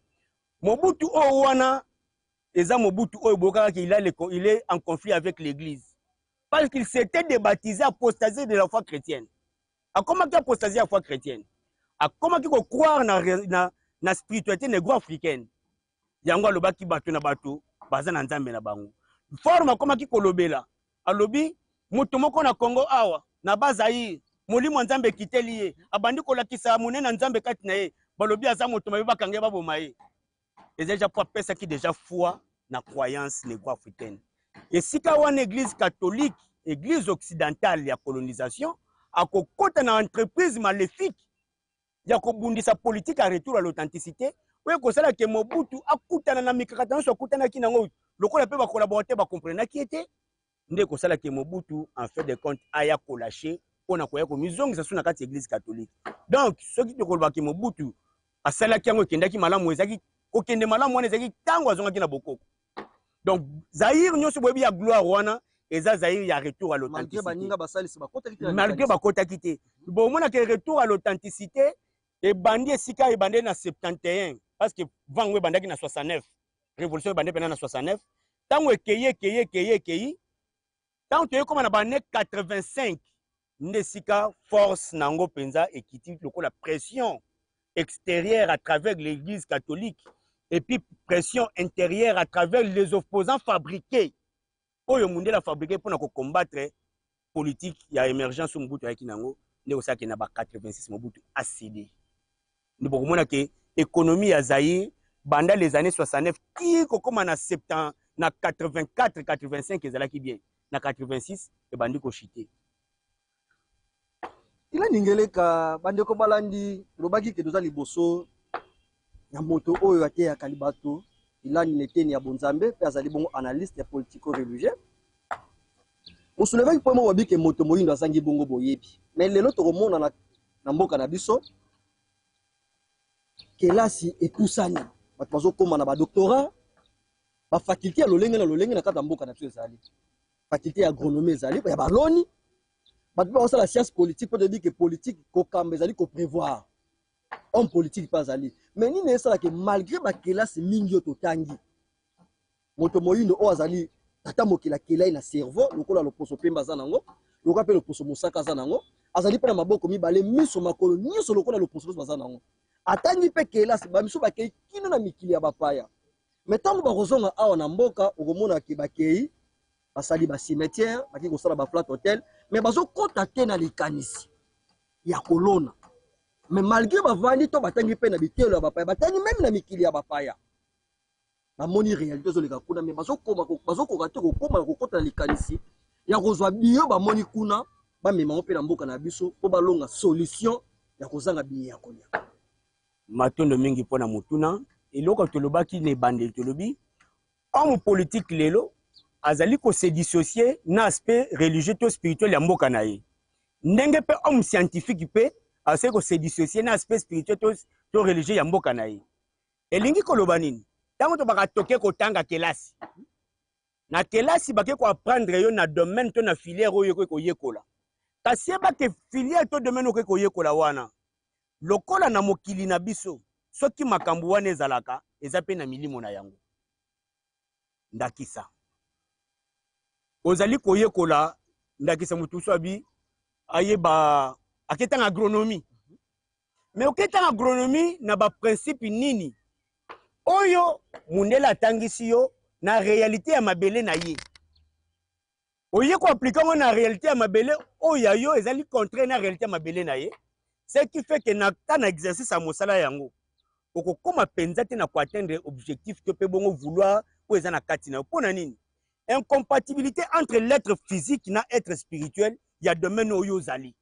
Mobutu oyo wana eza Mobutu oyo boyokaka qu'il a le con-, il est en conflit avec l'église parce qu'il s'était débaptisé, apostasé de la foi chrétienne. Akomaki apostasie ya foi chrétienne, akomaki ko croire na spiritualité négro-africaine. Yango alobaki bato na bato baza na nzambe na bango. Forme akomaki kolobela, alobi moto moko na Congo awa na Bazaïre, molimo ya nzambe ekiteli ye, abandi kolakisa monene ya nzambe kati na ye, balobi aza moto mabe, bakanga ye, baboma ye. Eza déjà po apesaki déjà foi na croyance négro-africaine. Esika wana église catholique, église occidentale ya colonisation, akokota na entreprise maléfique ya kobundisa politique ya retour à l'authenticité, oyo ekosala ke Mobutu akutana na mikakatano nyonso akutanaki nango, lokola mpe ba collaborateur ba comprenaki ye te, nde ekosala ke Mobutu en fait de compte aya kolâcher mpona koya komizongisa su na kati ya église catholique. Donc soki tokoloba ke Mobutu asalaki yango ekendaki malamu, ezalaki kokende malamu wana ezalaki ntango azongaki na bokoko. Donc Zaïre nyonso boyebi ya gloire wana eza Zaïre ya retour à l'authenticité. Malgré baninga basalisi bakotaki te na Malgré likanisi. bakotaki te. Bomona ke retour à l'authenticité ebandi esika ebandeli na 71, parce que vango ebandaki na 69. Révolution ebandeli pena na 69. Tango ekei, ekei, ekei, ekei. Tango toyei koma na ba année 85, nde esika force nango mpenza ekiti lokola pression extérieure à travers l'église catholique et puis pression intérieure à travers les opposants fabriqués. Oyo mundele a fabriqué pour na combattre politique ya émergence oyo Mobutu ayaki nango, nde kosalaki na ba 86 Mobutu a cédé. Nde bokomona ke économie ya Zaïre banda les années 69 ti kokoma na 70, na 84, 85 ezalaki bien. Na 86 ebandi kochiter. Ila ningeleka bandeko balandi lobaki ke toza liboso ya moto oyo ateyaka libato ilani neteni ya bonzambe pe azali bongo analyste ya politico religieux. Mosulevaki po moko bike moto moyindo azangi bongo boyebi. Mais lelo tokomona na mboka na biso kelasi epusani, bato bazokoma na ba doctorat. Ba faculté ya lolenge na lolenge na kati ya mboka na biso ezali. Faculté ya agronomie ezali, ya baloni. Bato mpe bakosala science politique mpo toyebi ke politique kokamba ezali ko prévoir. Homme politique mpe azali. Mais nini esalaka malgré bakelasi mingi oyo totangi, moto moyindo oyo azali tata mokili akelai na cerveau lokola loposo pembe aza nango, lokola mpe loposo mosaka aza nango, azali mpe na maboko mibale, miso, makolo nyonso lokola loposo nyonso baza nango. Atangi mpe kelasi, bamisu bakei kino na mikili ya bapaya. Mais ntango bakozonga awa na mboka, okomona ke bakei basali ba cimetière, bakei kosala ba flat hotel, mais bazokota te na likanisi ya kolona. Mais malgré bavandi to batangi mpe na bitelo ya bapaya, batangi meme na mikili ya bapaya, bamoni réalité ezoleka kuna, mais bazokoka te kokoma na kokota na likanisi ya kozwa biyo bamoni kuna, bamema yango mpe na mboka na biso mpo balonga solution ya kozanga biye ya kolia. Matondo mingi mpo na motuna. Eloko tolobaki na ebandeli, tolobi homme politique lelo azali ko se dissocier na aspect religieux to spirituel ya mboka na ye, ndenge mpe homme scientifique mpe azali ko se dissocier na aspect spirituel to religieux ya mboka na ye. Elingi koloba nini? Ntango tobaka toke kotanga kelasi, na kelasi bake koapprendre yo na domaine to na filière oyo okoki koyekola, kasi yeba ke filière to domaine okoki koyekola wana, lokola na mokili na biso, soki makambo wana ezalaka, eza mpe na milimo na yango. Ndakisa, ozali koyekola, ndakisa moto mosusu abi ayeba aketanga agronomie, mais oketanga agronomie na baprincipe nini oyo mundele atangisi yo na réalité ya mabele na ye, oye koaplike yango na réalité ya mabele oyo ya yo ezali contraire na réalité ya mabele na ye, ce qui fait que na ta na exercice ya mosala yango okokoma mpenza te na koatteindre objectif to mpe bongo vouloir oyo eza na kati na yo. Mpo na nini? Incompatibilité entre l'être physique na être spirituel ya domaine oyo ozali.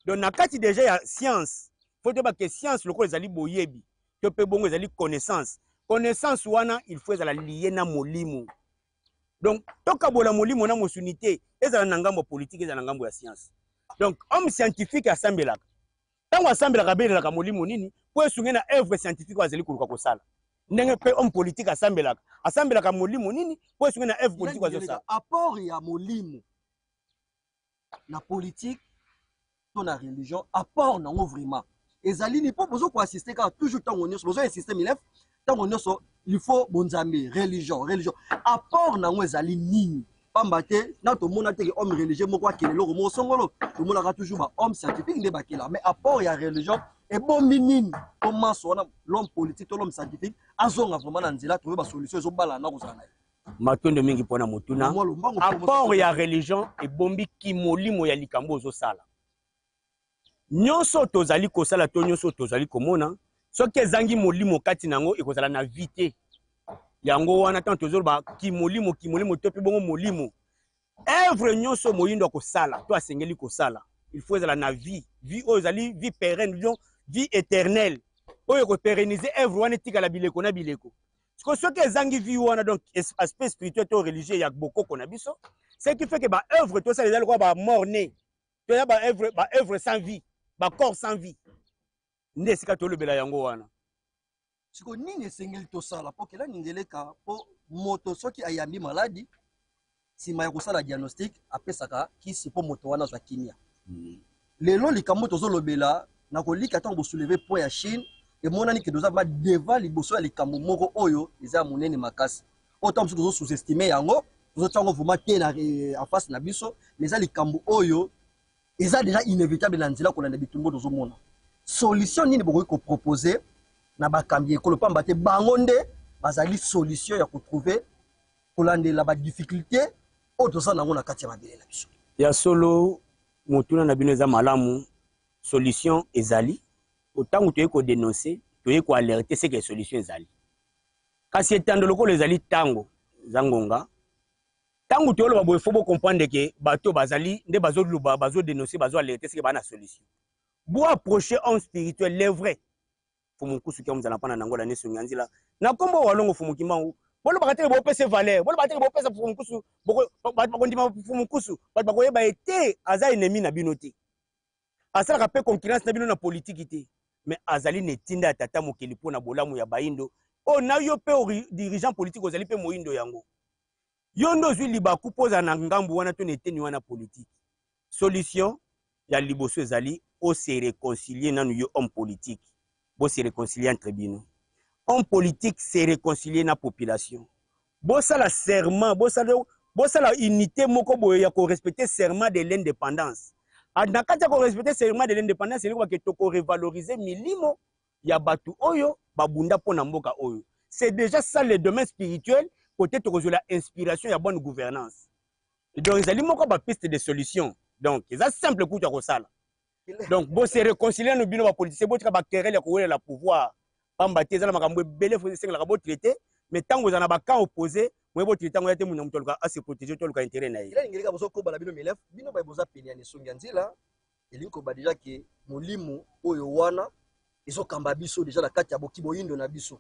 Donc na kati déjà ya science, faut toyeba ke science lokola ezali boyebi to mpe bongo ezali connaissance, connaissance wana il faut ezala lié na molimo. Donc tokabola molimo na mosuni te, ezala na ngambo ya politique, ezala na ngambo ya science. Donc homme scientifique asambelaka, ntango asambelaka abelelaka molimo nini mpo esunge na œuvre scientifique oyo azali koluka kosala, ndenge mpe homme politique asambelaka, asambelaka molimo nini mpo esunge na œuvre politique oyo azosala. Apport ya molimo na politique to na religion, apport nango vraiment ezali ni? Mpo bozo koassiste kaka toujours ntango nyonso, bozo insiste milef ntango nyonso, il faut bonzambe, religion, religion. Apport nango ezali nini? Pamba te na tomona te ke homme religieux moko akele eloko moko songolo, tomonaka toujours ba homme scientifique nde bakela. Mais apport ya religion ebombi nini po manso wana l'homme politique to l'homme scientifique azonga vraiment na nzela, toyeba solution ezobalana na kozala na ye? Matondo mingi mpo na motuna. Apport ya religion ebombi kimolimo ya likambo ozosala. Nyonso tozali kosala to nyonso tozali komona, soki ezangi molimo kati na yango, ekozala na vie te. Yango wana ntango tozoloba kimolimo, kimolimo to mpe bongo molimo, œuvre nyonso moyindo akosala to asengeli kosala, il faut ezala na vie, vie oyo ezali vie pérenne, disons vie éternelle, oyo ekopérenniser œuvre wana etikala bileko na bileko. Sikoyo soki ezangi vie wana, donc aspect spirituel to religieux ya bokoko na biso, ce qui fait que ba œuvre tosala eza lokola ba mort né, toya ba œuvre, ba œuvre sans vie, ba corps sans vie, nde esika tolobela yango wana. Sikoyo nini esengeli tosala mpo kelani ngeleka, mpo moto soki ayambi maladi, nsima ya kosala diagnostic apesaka kisi mpo moto wana azwa kimia? Lelo likambo tozolobela na kolika, ntango bosouleve point ya Chine, emonani ke toza ba devant liboso ya likambo moko oyo eza ya monene makasi, oyo ntango mosusu tozo sous-estime yango, tozotia yango vraiment te na en face na biso, mais eza likambo oyo eza déjà inévitable na nzela kolanda bitumba tozomona. Solution nini bokoki kopropose na bakambi ekolo, pamba te bango nde bazali solution ya kotrouve kolandela badifficulté oyo toza nango na kati ya mabele na biso? Ya solo, motuna na bino eza malamu. Solution ezali. Ntango toyei kodenonce, toyei koalerte, seke solution ezali. Kasi etando lokola ezali ntango eza ngonga, ntango toyoloba boye, fo bocomprendre ke bato bazali nde bazoloba, bazodenonce, bazoalerte, seke baa na solution. Bo approcher homme spirituel, le vrai Fumu Nkusu kia mzala mpana nangola ne songi nzila na kombo walongo Fumu Kimbangu. Bolobaka te bopesa valeur, bolobaka te bopesa Fumu Nkusu, bato bakondima Fumu Nkusu, bato bakoyeba ete aza ennemi na bino te, asalaka mpe concurrence na bino na politiki te, mais azali na etinda ya tata mokili mpo na bolamu ya bayindo. Oyo na yo mpe dirigeant politique ozali mpe moyindo yango. Yo nde ozwi libaku mpo ozala na ngambu wana to na eteni wana politique. Solution ya liboso ezali o se reconcilier nanu yo homme politique. Bo se reconcilier entre bino. Homme politique se reconcilier na population. Bosala serment, bosala bosala unité moko boye ya ko respecter serment de l'independance. Ah, na kati ya ko respecter serment de l'independance, elingi koloba ke toko revaloriser milimo ya bato oyo babunda mpo na mboka oyo. C'est déjà ça le domaine spirituel côté tokozwela inspiration ya bonne gouvernance. Donc ezali moko ba piste de solution. Donc eza simple kutu ya kosala. Donc bo se réconcilier no bino ba politiciens, botika ba querelle ya kowelela pouvoir. Pamba te eza na makambo ebele fo esengelaka bo traiter, mais ntango eza na ba camp opposé, moye bo traiter yango ya te muna moto aluka a se protéger to aluka intérêt na ye. Ila lingeleka bozo koba na bino milef, bino ba boza pene ya nesongi ya nzela, elingi koba deja ke molimo oyo wana ezokamba biso deja na kati ya boki boyindo na biso.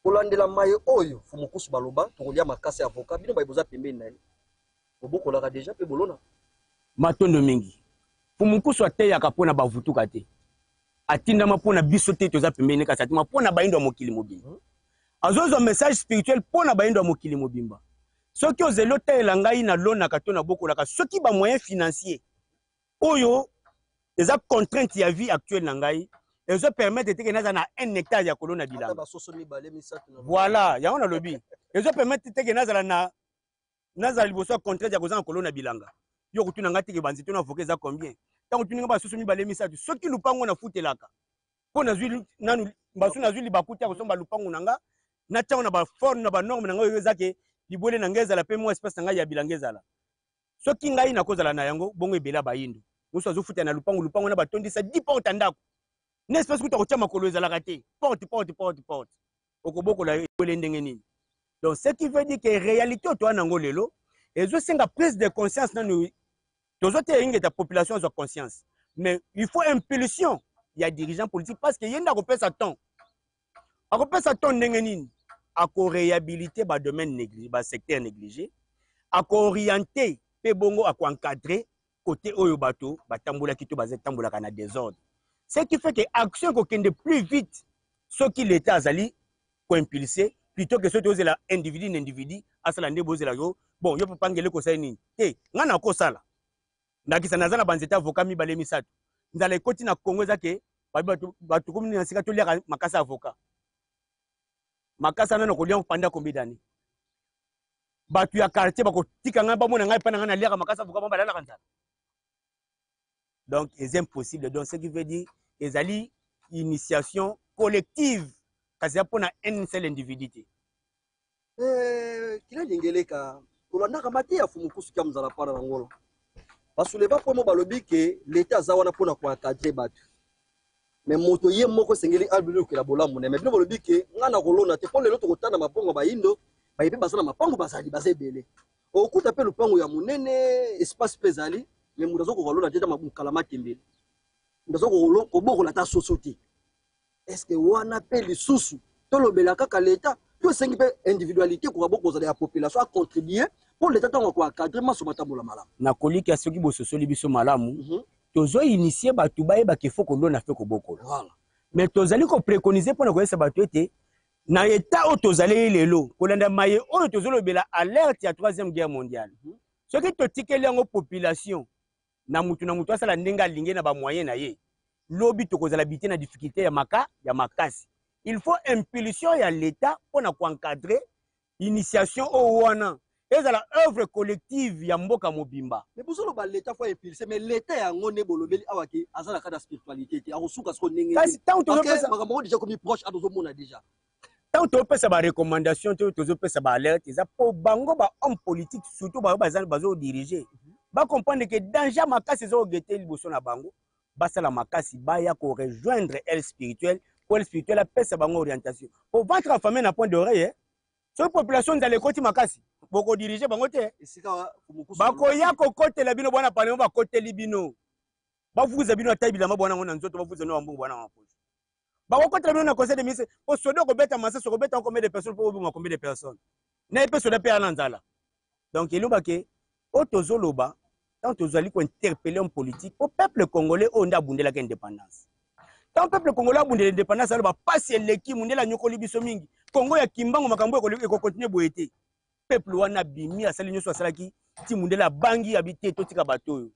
Kolandela maye oyo Fumukusu baloba, tokolia makasi ya avocat, bino baye boza pembeni na ye. Bobokolaka deja pe bolona. Matondo mingi. Fumukusu ateyaka mpo na bavutuka te. Atindama mpo na biso te toza pembeni kasi atindama mpo na bayindo ya mokili mobimba. Azozwa message spirituel mpo na bayindo ya mokili mobimba. Soki ozeli otalela ngai nalonaka to nabokolaka, soki ba moyens financiers oyo eza contrainte ya vie actuelle na ngai ezo permettre te ke naza na un hectare ya kolona bilanga. Voilà, yango nalobi. Ezo permettre te ke nazala na nazala liboso ya contrainte ya kozanga kolona bilanga. Yo kotuna ngai te ke banzete na avocat eza combien? Ntango otuni ngai basusu mibale misato, soki lupango nafutelaka mpo nazwi nanu mbasu nazwi libaku te ya kosomba lupango na nga natyango na baforme na banorme na ngai oyo eza ke libwele na ngai ezala mpe mwa espace na ngai ya bilanga ezala. Soki ngai nakozala na yango bongo ebele ya bayindo mosusu azofuta na lupango, lupango na batondisa 10 porte ya ndako na espace kuta kotya makolo ezalaka te, porte porte porte porte, okobokola ebwele ndenge nini? Donc ce qui veut dire que réalité oyo toa nango lelo ezosenga prise de conscience nanu. Tozoteya ingeta population azwa conscience, mais il faut impulsion ya dirigeant politique parce que ye nde akopesa ton. Akopesa ton ndenge nini? Akoréhabiliter ba domaine négligé, ba secteur négligé, akoorienter mpe bongo akoencadrer côté oyo bato batambolaki to batambolaka na désordre. Ce qui fait que action ekokende plus vite soki l'État azali koimpulser plutôt que soki tozela individu na individu asala nde bozela yo bon yo papa ngele kosali nini te ngai nakosala ndakisa naza na banzete avocat mibale misato nzala ekoti na Congo eza ke bato komi na sika toliaka makasa avocat makasa nano kolia pendant combien d'années bato ya quartier bakotika ngai bamona ngai epai na ngai naliaka makasa avocat bango balalaka nzala. Donc c'est impossible. Donc ce qui veut dire ezali initiation collective kasi ya mpona un seul individu te. Eh, kila lingeleka tolandaka mateya Fumukusu kia mozala pana na ngola basouleva mpo mo balobi ke leta aza wana mpona koencadre bato me moto ye moko esengeli alukela bolamu na ye. Me bino bolobi ke ngai nakolona te mpo lelo tokotanda mabongo bayindo baye mpe baza na mapango bazali baza ebele okuta mpe lupango ya monene espace mpe ezali me moto azokoka kolona te ata mokala matembele moto azokoka kobokola ata soso te. Est-ce wana mpe lisusu tolobela kaka leta to esengi mpe individualité koka bokozala ya population acontribue mpo leta ntango akoencadre maso matambola malamu? Nakolika soki bososoli biso malamu, tozo initie bato bayeba ke fo kolona mpe kobokola. Voilà. Mais tozali kopréconiser mpona koyebisa bato ete na etat oyo tozali lelo, kolanda maye oyo tozolobela alerte ya troisième guerre mondiale, soki totikeli yango population na mutu na mutu asala ndenge alingi na bamoyen na ye, lobi tokozala bite na difficulté ya maka ya makasi. Il faut impulsion ya l'État mpona koencadrer initiation oyo wana ezala œuvre collective ya mboka mobimba. Mais bozoloba l'État faut impulser, mais l'État yango nde bolobeli awa ke aza na kati ya spiritualité te, akosuka siko ndenge Kasi ntango tozopesa makambo yango déjà komi proche, tozomona déjà. Ntango tozopesa barecommandation to tozopesa baalerte, eza mpo bango bahomme politique surtout bango baza bazodirige bacomprendre ke danger makasi eza kogete liboso na bango, basala makasi baya korejoindre aile spirituelle mpo aile spirituelle apesa bango orientation po ventre affamé na point d'oreille. Soki population nzala ekoti makasi, bokodirige bango te, bakoya kokotela bino bwana parlement, bakoteli bino bavuza bino ata bilamba bwana ngo na nzoto, bavuza bino bambongo bwana ngo poche, bakokotela bino na conseil de ministre po soda okobeta masasi, okobeta combien de personnes po oboma combien de personnes na ye mpe soda mpe ana nzala. Donc elobake oyo tozoloba ntango tozali kointerpeller homme politique po peuple congolais oyo nde abundelaka indépendance. Tant peuple congolais abundela indépendance, aloba pasi eleki, mundele anyokoli biso mingi, Congo ya Kimbangu makambo ekokontinue boye te. Peuple wana abimi, asali nyonso asalaki ti mundele abangi, abi te, totika bato oyo.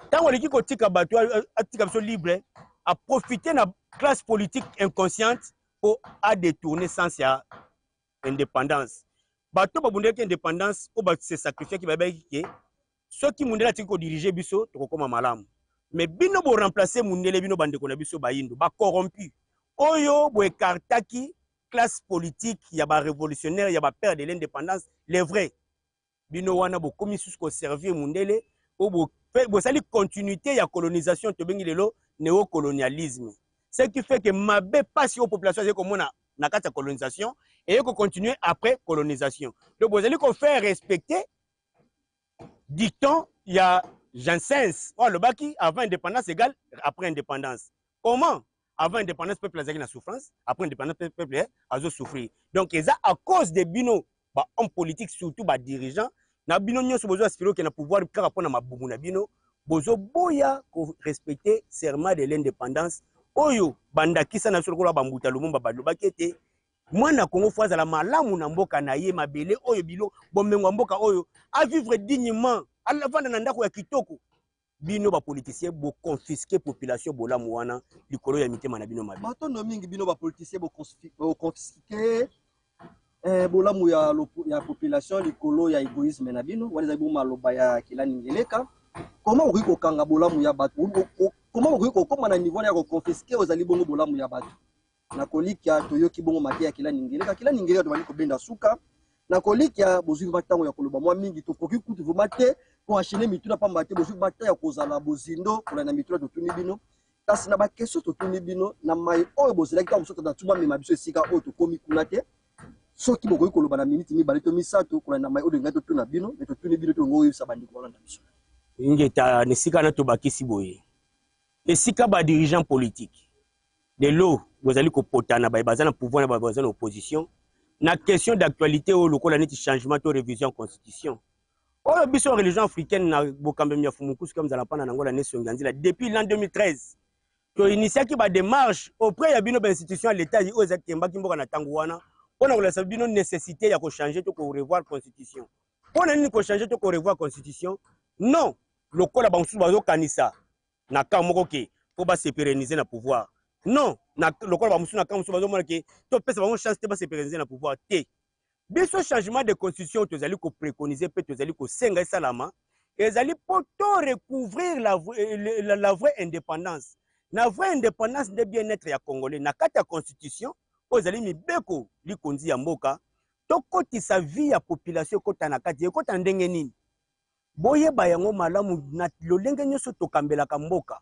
Ntango aleki kotika bato, atika biso libre, aprofite na classe politique inconsciente mpo adetourne sens ya indépendance. Bato babundelaki indépendance oyo base sacrifiaki, bayebaki ke soki mundele atiki kodirige biso, tokokoma malamu. Mais bino boremplace mundele, bino bandeko na biso bayindo bacorrompu oyo boekartaki classe politique ya barévolutionnaire, ya bapère de l'indépendance, les vrais. Bino wana bokomi susu koservir mundele oyo bosali continuité ya colonisation, tobengi lelo néocolonialisme. Ce qui fait que mabe, pasi oyo population azali komona na kati ya colonisation eye kocontinue après colonisation. Donc bozali kofaire respecter dicton ya Janssens oyo alobaki: avant indépendance égale après indépendance. Comment avant indépendance peuple azalaki na souffrance, après indépendance peuple azosouffrir? Donc eza à cause de bino bahomme politique, surtout badirigeant na bino nyonso bozo aspire okende na pouvoir kaka mpona mabumu na bino. Bozoboya korespecte serment de l'indépendance oyo bandakisa na biso lokola bambuta Lumumba balobaki ete mwana Kongo fo azala malamu na mboka na ye, mabele oyo, bilo bomengo ya mboka oyo, avivre dignement, avanda na ndako ya kitoko. Bino bapoliticien boconfiske population bolamu wana likolo ya mitema na bino mabe. Matondo mingi. Bino bapoliticien boconfiske bolamu ya population likolo ya égoïsme na bino. Wana ezali bongo maloba ya Kelani Ngeleka. Koma okoki kokanga bolamu ya bato? Koma okoki kokóma na niveau ya koconfiske ozali bongo bolamu ya bato? Na kolikia toyoki bongo mateya ya Kelani Ngeleka. Kelani Ngeleka, tobandi kobenda suka. Na kolikia bozwi vraiment ntango ya koloba mwa mingi. Tokoki kutu vraiment te koenchaîne mituna, pamba te bozwi vraiment ya kozala bozindo kolanda mituna totuni bino. Kasi na baquestion totuni bino na mai oyo bozelaki, ntango mosusu na tuma mema biso esika oyo tokomi kuna te. Soki bokoki koloba na miniti 2 to 3 kolanda mai oyo tolingai totuna bino, me totuni bino, tolingi oyebisa bandeko balanda biso. Ingeta. Na esika na tobakisi boye, esika badirigeant politique lelo bozali kopotana, baye baza na pouvoir na baye baza na opposition, na question d'actualité oyo lokola neti changement to révision constitution oyo, biso religion africaine na bokambemi ya Fumukusu Kamzala Mpana na Ngola Nesongi ya Nzila, depuis l'an 2013 toinitiaki badémarche auprès ya bino bainstitution ya l'État oyo ezakembaki mboka na ntango wana, mpona kolakisa bino nécessité ya kochange to korevoir constitution. Mpona nini kochange to korevoir constitution? Non lokola bamosusu bazokanisa na camp moko ke mpo base pérenniser na pouvoir. Non, na lokola bamosusu na camp mosusu bazomona ke topesa bango chance te base pérenniser na pouvoir te. Biso changement de constitution tozali kopréconiser mpe tozali kosenga esalama ezali mpo to recouvrir la vraie indépendance. Na vraie indépendance nde bien-être ya Congolais na kati ya constitution oyo ezali mibeko likonzi ya mboka. Tokotisa vie ya population, ekota na kati. Ekota ndenge nini? Boyeba yango malamu, na lolenge nyonso tokambelaka mboka,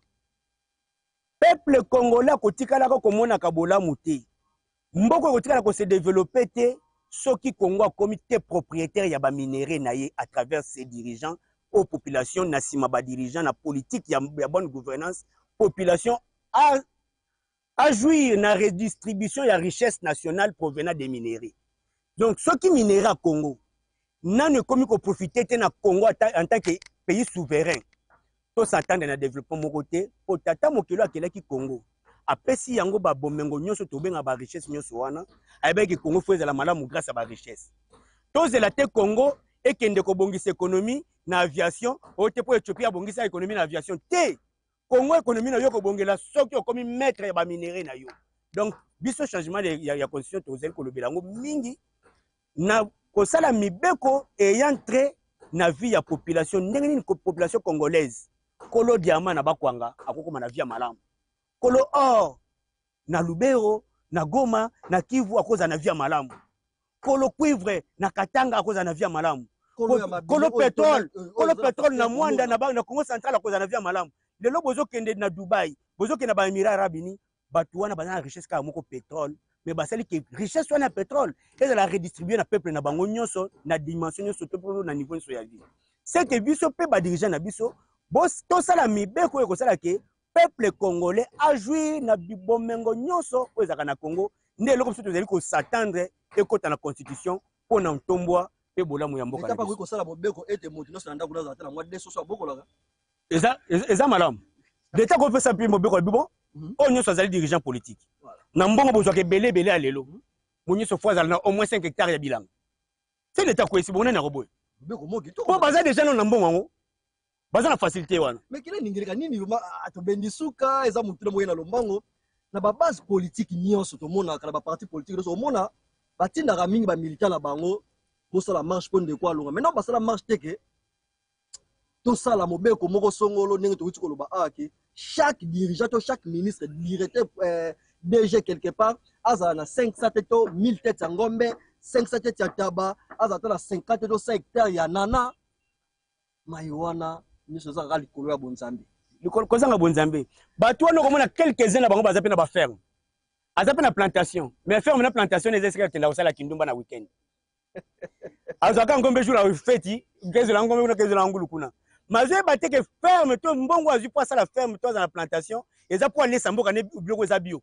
peuple congolais akotikalaka komonaka bolamu te, mboka ekotikala kose développer te soki Congo akomi te propriétaire ya baminerais na ye à travers ses dirigeants oyo population na nsima badirigeant na politique ya bonne gouvernance, population a jouir na redistribution ya richesse nationale provenant des minerais. Donc soki minerais ya Congo nano ekomi koprofite te na Congo en tant que pays souverain, tos'attendre na développement moko te, po tata mokelo akelaki Congo, apesi yango babomengo nyonso tobenga barichesse nyonso wana. Ayebaki Congo fo ezala malamu grâce ya barichesse. Tozela te Congo ekende kobongisa économie na aviation oyo te, mpo Éthiopie abongisa économie na aviation te. Congo, économie na yo kobongela soki okomi maître ya baminerais na yo. Donc biso changement ya constitution tozali kolobela yango mingi na kosala mibeko ayant trait na vie ya population. Ndenge nini population congolaise, kolo diamant na Bakwanga akokoma na vie ya malamu, kolo or na Lubero, na Goma, na Kivu akozala na vie ya malamu, kolo cuivre na Katanga akozala na vie ya malamu, kolo pétrole na Mwanda, na Congo central akozala na vie ya malamu? Lelo bozokende na Dubai, bozokende na baémirats arabes unis, bato wana baza na richesse kaka moko, pétrole. Mais basali ke richesse wana ya pétrole ezala redistribue na peuple na bango nyonso, na dimension nyonso to mpo na niveau nyonso ya vie. C'est que biso mpe badirigeant na biso tosala mibeko oyo ekosala ke peuple congolais ajouir na bomengo nyonso oyo ezalaka na Congo. Nde eloko biso tozali kos'attendre ekɔta na constitution mpo na ntombwa mpe bolamu ya mboka. Na biso kosala mobeko ete moto nyonso na ndako nazala te na mwa de soso abokolaka. Eza malamu. Leta kopesa mpe mobeko ya bibo. Oyo nyonso azali dirigeant politique na mbongo bozwaka ebele ebele ya lelo, mo nyonso faut azala na au moins 5 hectares ya bilanga. Se leta akweyisi bongo, nani akoboya? Mobeko moko kitoko. Mpo baza déjà nano na mbongo yango, baza na facilité wana. Mais kila ningeleka nini vraiment? Ah, tobendi suka, eza motuna moye na lombango. Na babase politique nyonso tomonaka, na baparti politique nyonso omona batindaka mingi bamilitant na bango bosala marche mpo ndeko alonga. Maintenant basala marche te ke tosala mobeko moko songolo, ndenge tokuti koloba awa ke chaque dirigeant to chaque ministre, directeur, DG quelque part azala na 500 te to 1000 tête ya ngombe, 500 tête ya taba, azala ta na 50 to 5 hectare ya nana. Mai wana nyonso eza kaka likolo ya bonzambe. Kozanga bonzambe. Bato wana okomona quelques-uns na bango baza mpe na baferme, aza mpe na plantation, mais ferme na plantation eza esika akenda kosala kindumba na weekend. Azwaka ngombe jour ya feti, kezela ngombe kuna, kezela ngulu kuna. Mazoyeba te ke ferme to mbongo azwi mpo asala ferme to aza na plantation eza mpo alesa mboka ne biloko eza bio.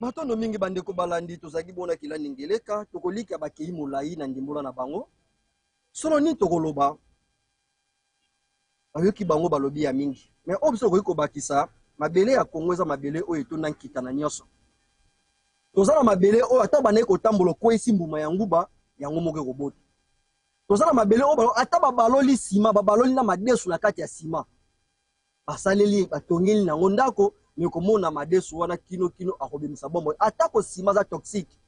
Matondo mingi, bandeko balandi. Tozalaki bona kilani ngeleka, tokolika bakei molai na ndimbola na bango. Solo nini tokoloba? Bayoki bango balobi ya mingi, mais oyo biso tokoki kobakisa: mabele ya Kongo eza mabele oyo etonda nkita na nyonso. Toza na mabele oyo ata bandaki kotambola, okweyisi mbuma ya nguba, yango moko ekobota. Toza na mabele oyo ata babaloli nsima, babaloli na madesu na kati ya nsima, basaleli, batongeli nango ndako, mais komona madesu wana kino kino akobimisa bomoi. Atako nsima aza toxique,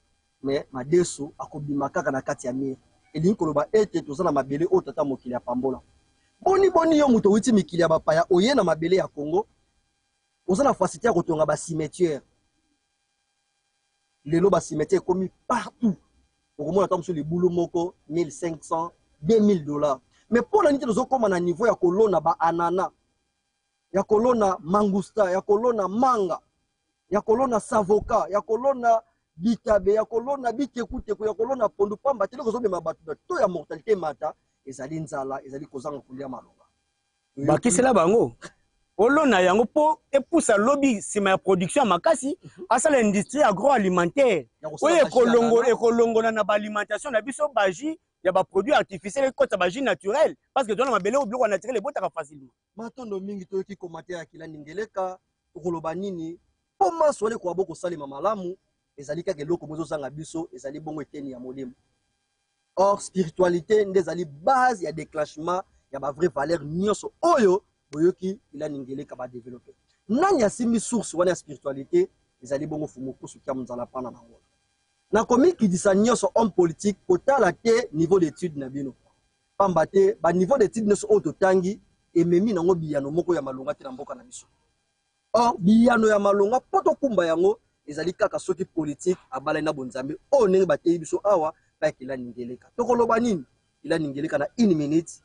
mais madesu akobima kaka na kati ya mur. Elingi koloba ete toza na mabele oyo tata mokili apambola. Boni boni yo moto owiti mikili ya bapaya, oye na mabele ya Congo, oza na facilité ya kotonga bacimetière? Lelo bacimetière ekomi partout, okomona ata mosusu libulu moko 1500, 2000 $. Mais mpo na nini te tozokóma na niveau ya kolona baanana, ya kolona mangusta, ya kolona manga, ya kolona savoka, ya kolona bitabe, ya kolona bitekuteku, ya kolona pondu? Pamba te eloko ezobema bato na to ya mortalité mata ezali nzala, ezali kozanga kolia malonga. Bakisela bango olona yango mpo epusa lobi nsima ya production ya makasi, asala industrie agroalimentaire oyo ekolongola na baalimentation na biso bajus ya baproduit artificiel, ekota bajus naturel, parce que tozana mabele oyo biloko ya naturel ebotaka facilement. Matondo mingi. Toyoki commentaire ya kilandi ngeleka. Tokoloba nini mpo maso wana ekoka bo kosalema malamu? Ezali kaka eloko mo ezozanga biso, ezali bongo eteni ya molimo. Or spiritualité nde ezali base ya déclenchement ya bavrai valeur nyonso oyo boyoki ilani ngeleka badéveloppe. Nani asimbi source wana ya spiritualité? Ezali bongo Fumu Kusu Kia Nzala pana nango. Na komikitisa nyonso, homme politique, kotala te niveau d'étude na bino, pamba te baniveau d'étude nyonso oyo totangi ememi nango biyano moko ya malonga te na mboka na biso. Or biyano ya malonga mpo tokumba yango ezali kaka soki politique abalani na bonzambe oyo ndenge bateyi biso awa pa Kilani Ngeleka. Tokoloba nini, Kilani Ngeleka, na une minute,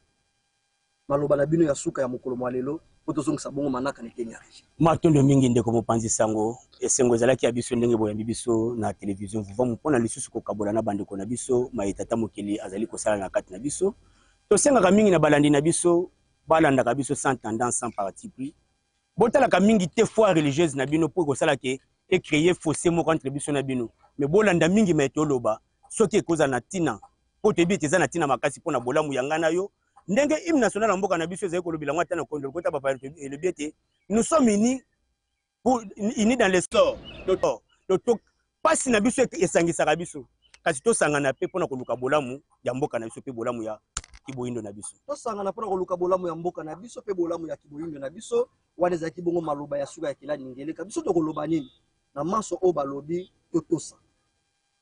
maloba na bino ya suka ya mokolo mwa lelo mpo tozongisa bongo manaka na eteni ya régie? Matondo mingi, ndeko mopanzi sango. Esengo ezalaki ya biso ndenge boyambi biso na télévision Vuvamu mpona lisusu kokabola na bandeko na biso maye tata mokili azali kosala na kati na biso. Tosengaka mingi na balandi na biso balandaka biso sans tendance, sans parti pris. Botalaka mingi te foi religieuse na bino mpo ekosala ke ecréer fossé moko entre biso na bino, mais bolanda mingi maye toloba soki ekozala na ntina, mpo toyebi ete eza na ntina makasi mpo na bolamu ya ngai na yo. Ndenge hymne national ya mboka na biso ezali kolobela yango, ata na lokota bapaya elobi ete nous sommes unis pour unis dans le sort. Donc pasi na biso esangisaka biso, kasi tosangana mpe mpona koluka bolamu ya mboka na biso mpe bolamu ya kiboyindo na biso. Tosangana mpona koluka bolamu ya mboka na biso mpe bolamu ya kiboyindo na biso. Wana ezalaki bongo maloba ya suka ya Kelani Ngeleka. Biso tokoloba nini na manso oyo balobi? Totosa.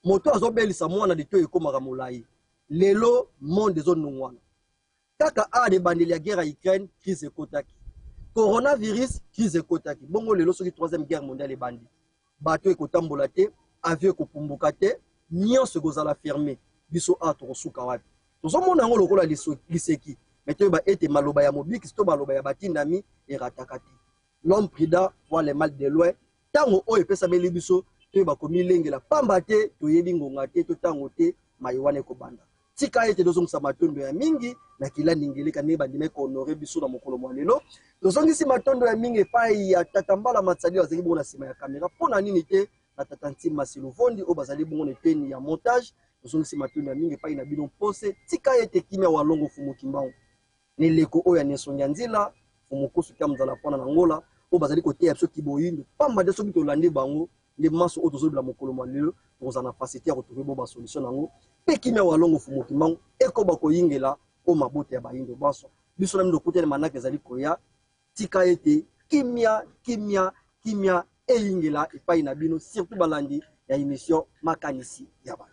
Moto azobelisa mwana litoyi ekomaka molai. Lelo monde ezonungwana kaka awa. Na ebandeli ya guerre ya Ukraine, crise ekotaki, coronavirus, crise ekotaki. Bongo lelo soki troisième guerre mondiale ebandi, bato ekotambola te, avion ekopumbuka te, nyonso ekozala fermé. Biso awa tokosuka wapi? Tozomona yango lokola liseki, mais toyeba ete maloba ya mobikisi to maloba ya batindami erataka te. L'homme prudent voit le mal de loin. Ntango oyo epesameli biso, toyeba komilengela, pamba te toyebi ngonga te to ntango te mai wana ekobanda. Tika ete tozongisa matondo ya mingi na Kilandi Ngeleka ndenge bandimaki kohonorer biso na mokolo mwa lelo. Tozongisi matondo ya mingi epai ya tata Mbala Matsali oyo azali bongo na nsima ya kamera, mpo na nini te na tata Ntima Siluvondi oyo bazali bongo na eteni ya montage. Tozongisi matondo ya mingi epai na bino mpose. Tika ete kimia walongo Fumu Kimbangu na eleko oyo ya nesongi ya nzela. Fumu Kusu Kia Nzala mpona na Ngola. oyo bazali koteya biso kiboyindo, pamba te soki tolandi bango nde manso oyo tozolobela mokolo mwa lelo, tokozala na facilité ya kotrouver bo basolution na yango mpe kimia Walongo Fumu Kimbangu ekoba koyingela o mabota ya bayindo banso. Biso na bino tokutani manaka ezali koya. Tika ete kimia, kimia, kimia eyingela epai na bino, surtout balandi ya emission Makanisi ya Bato.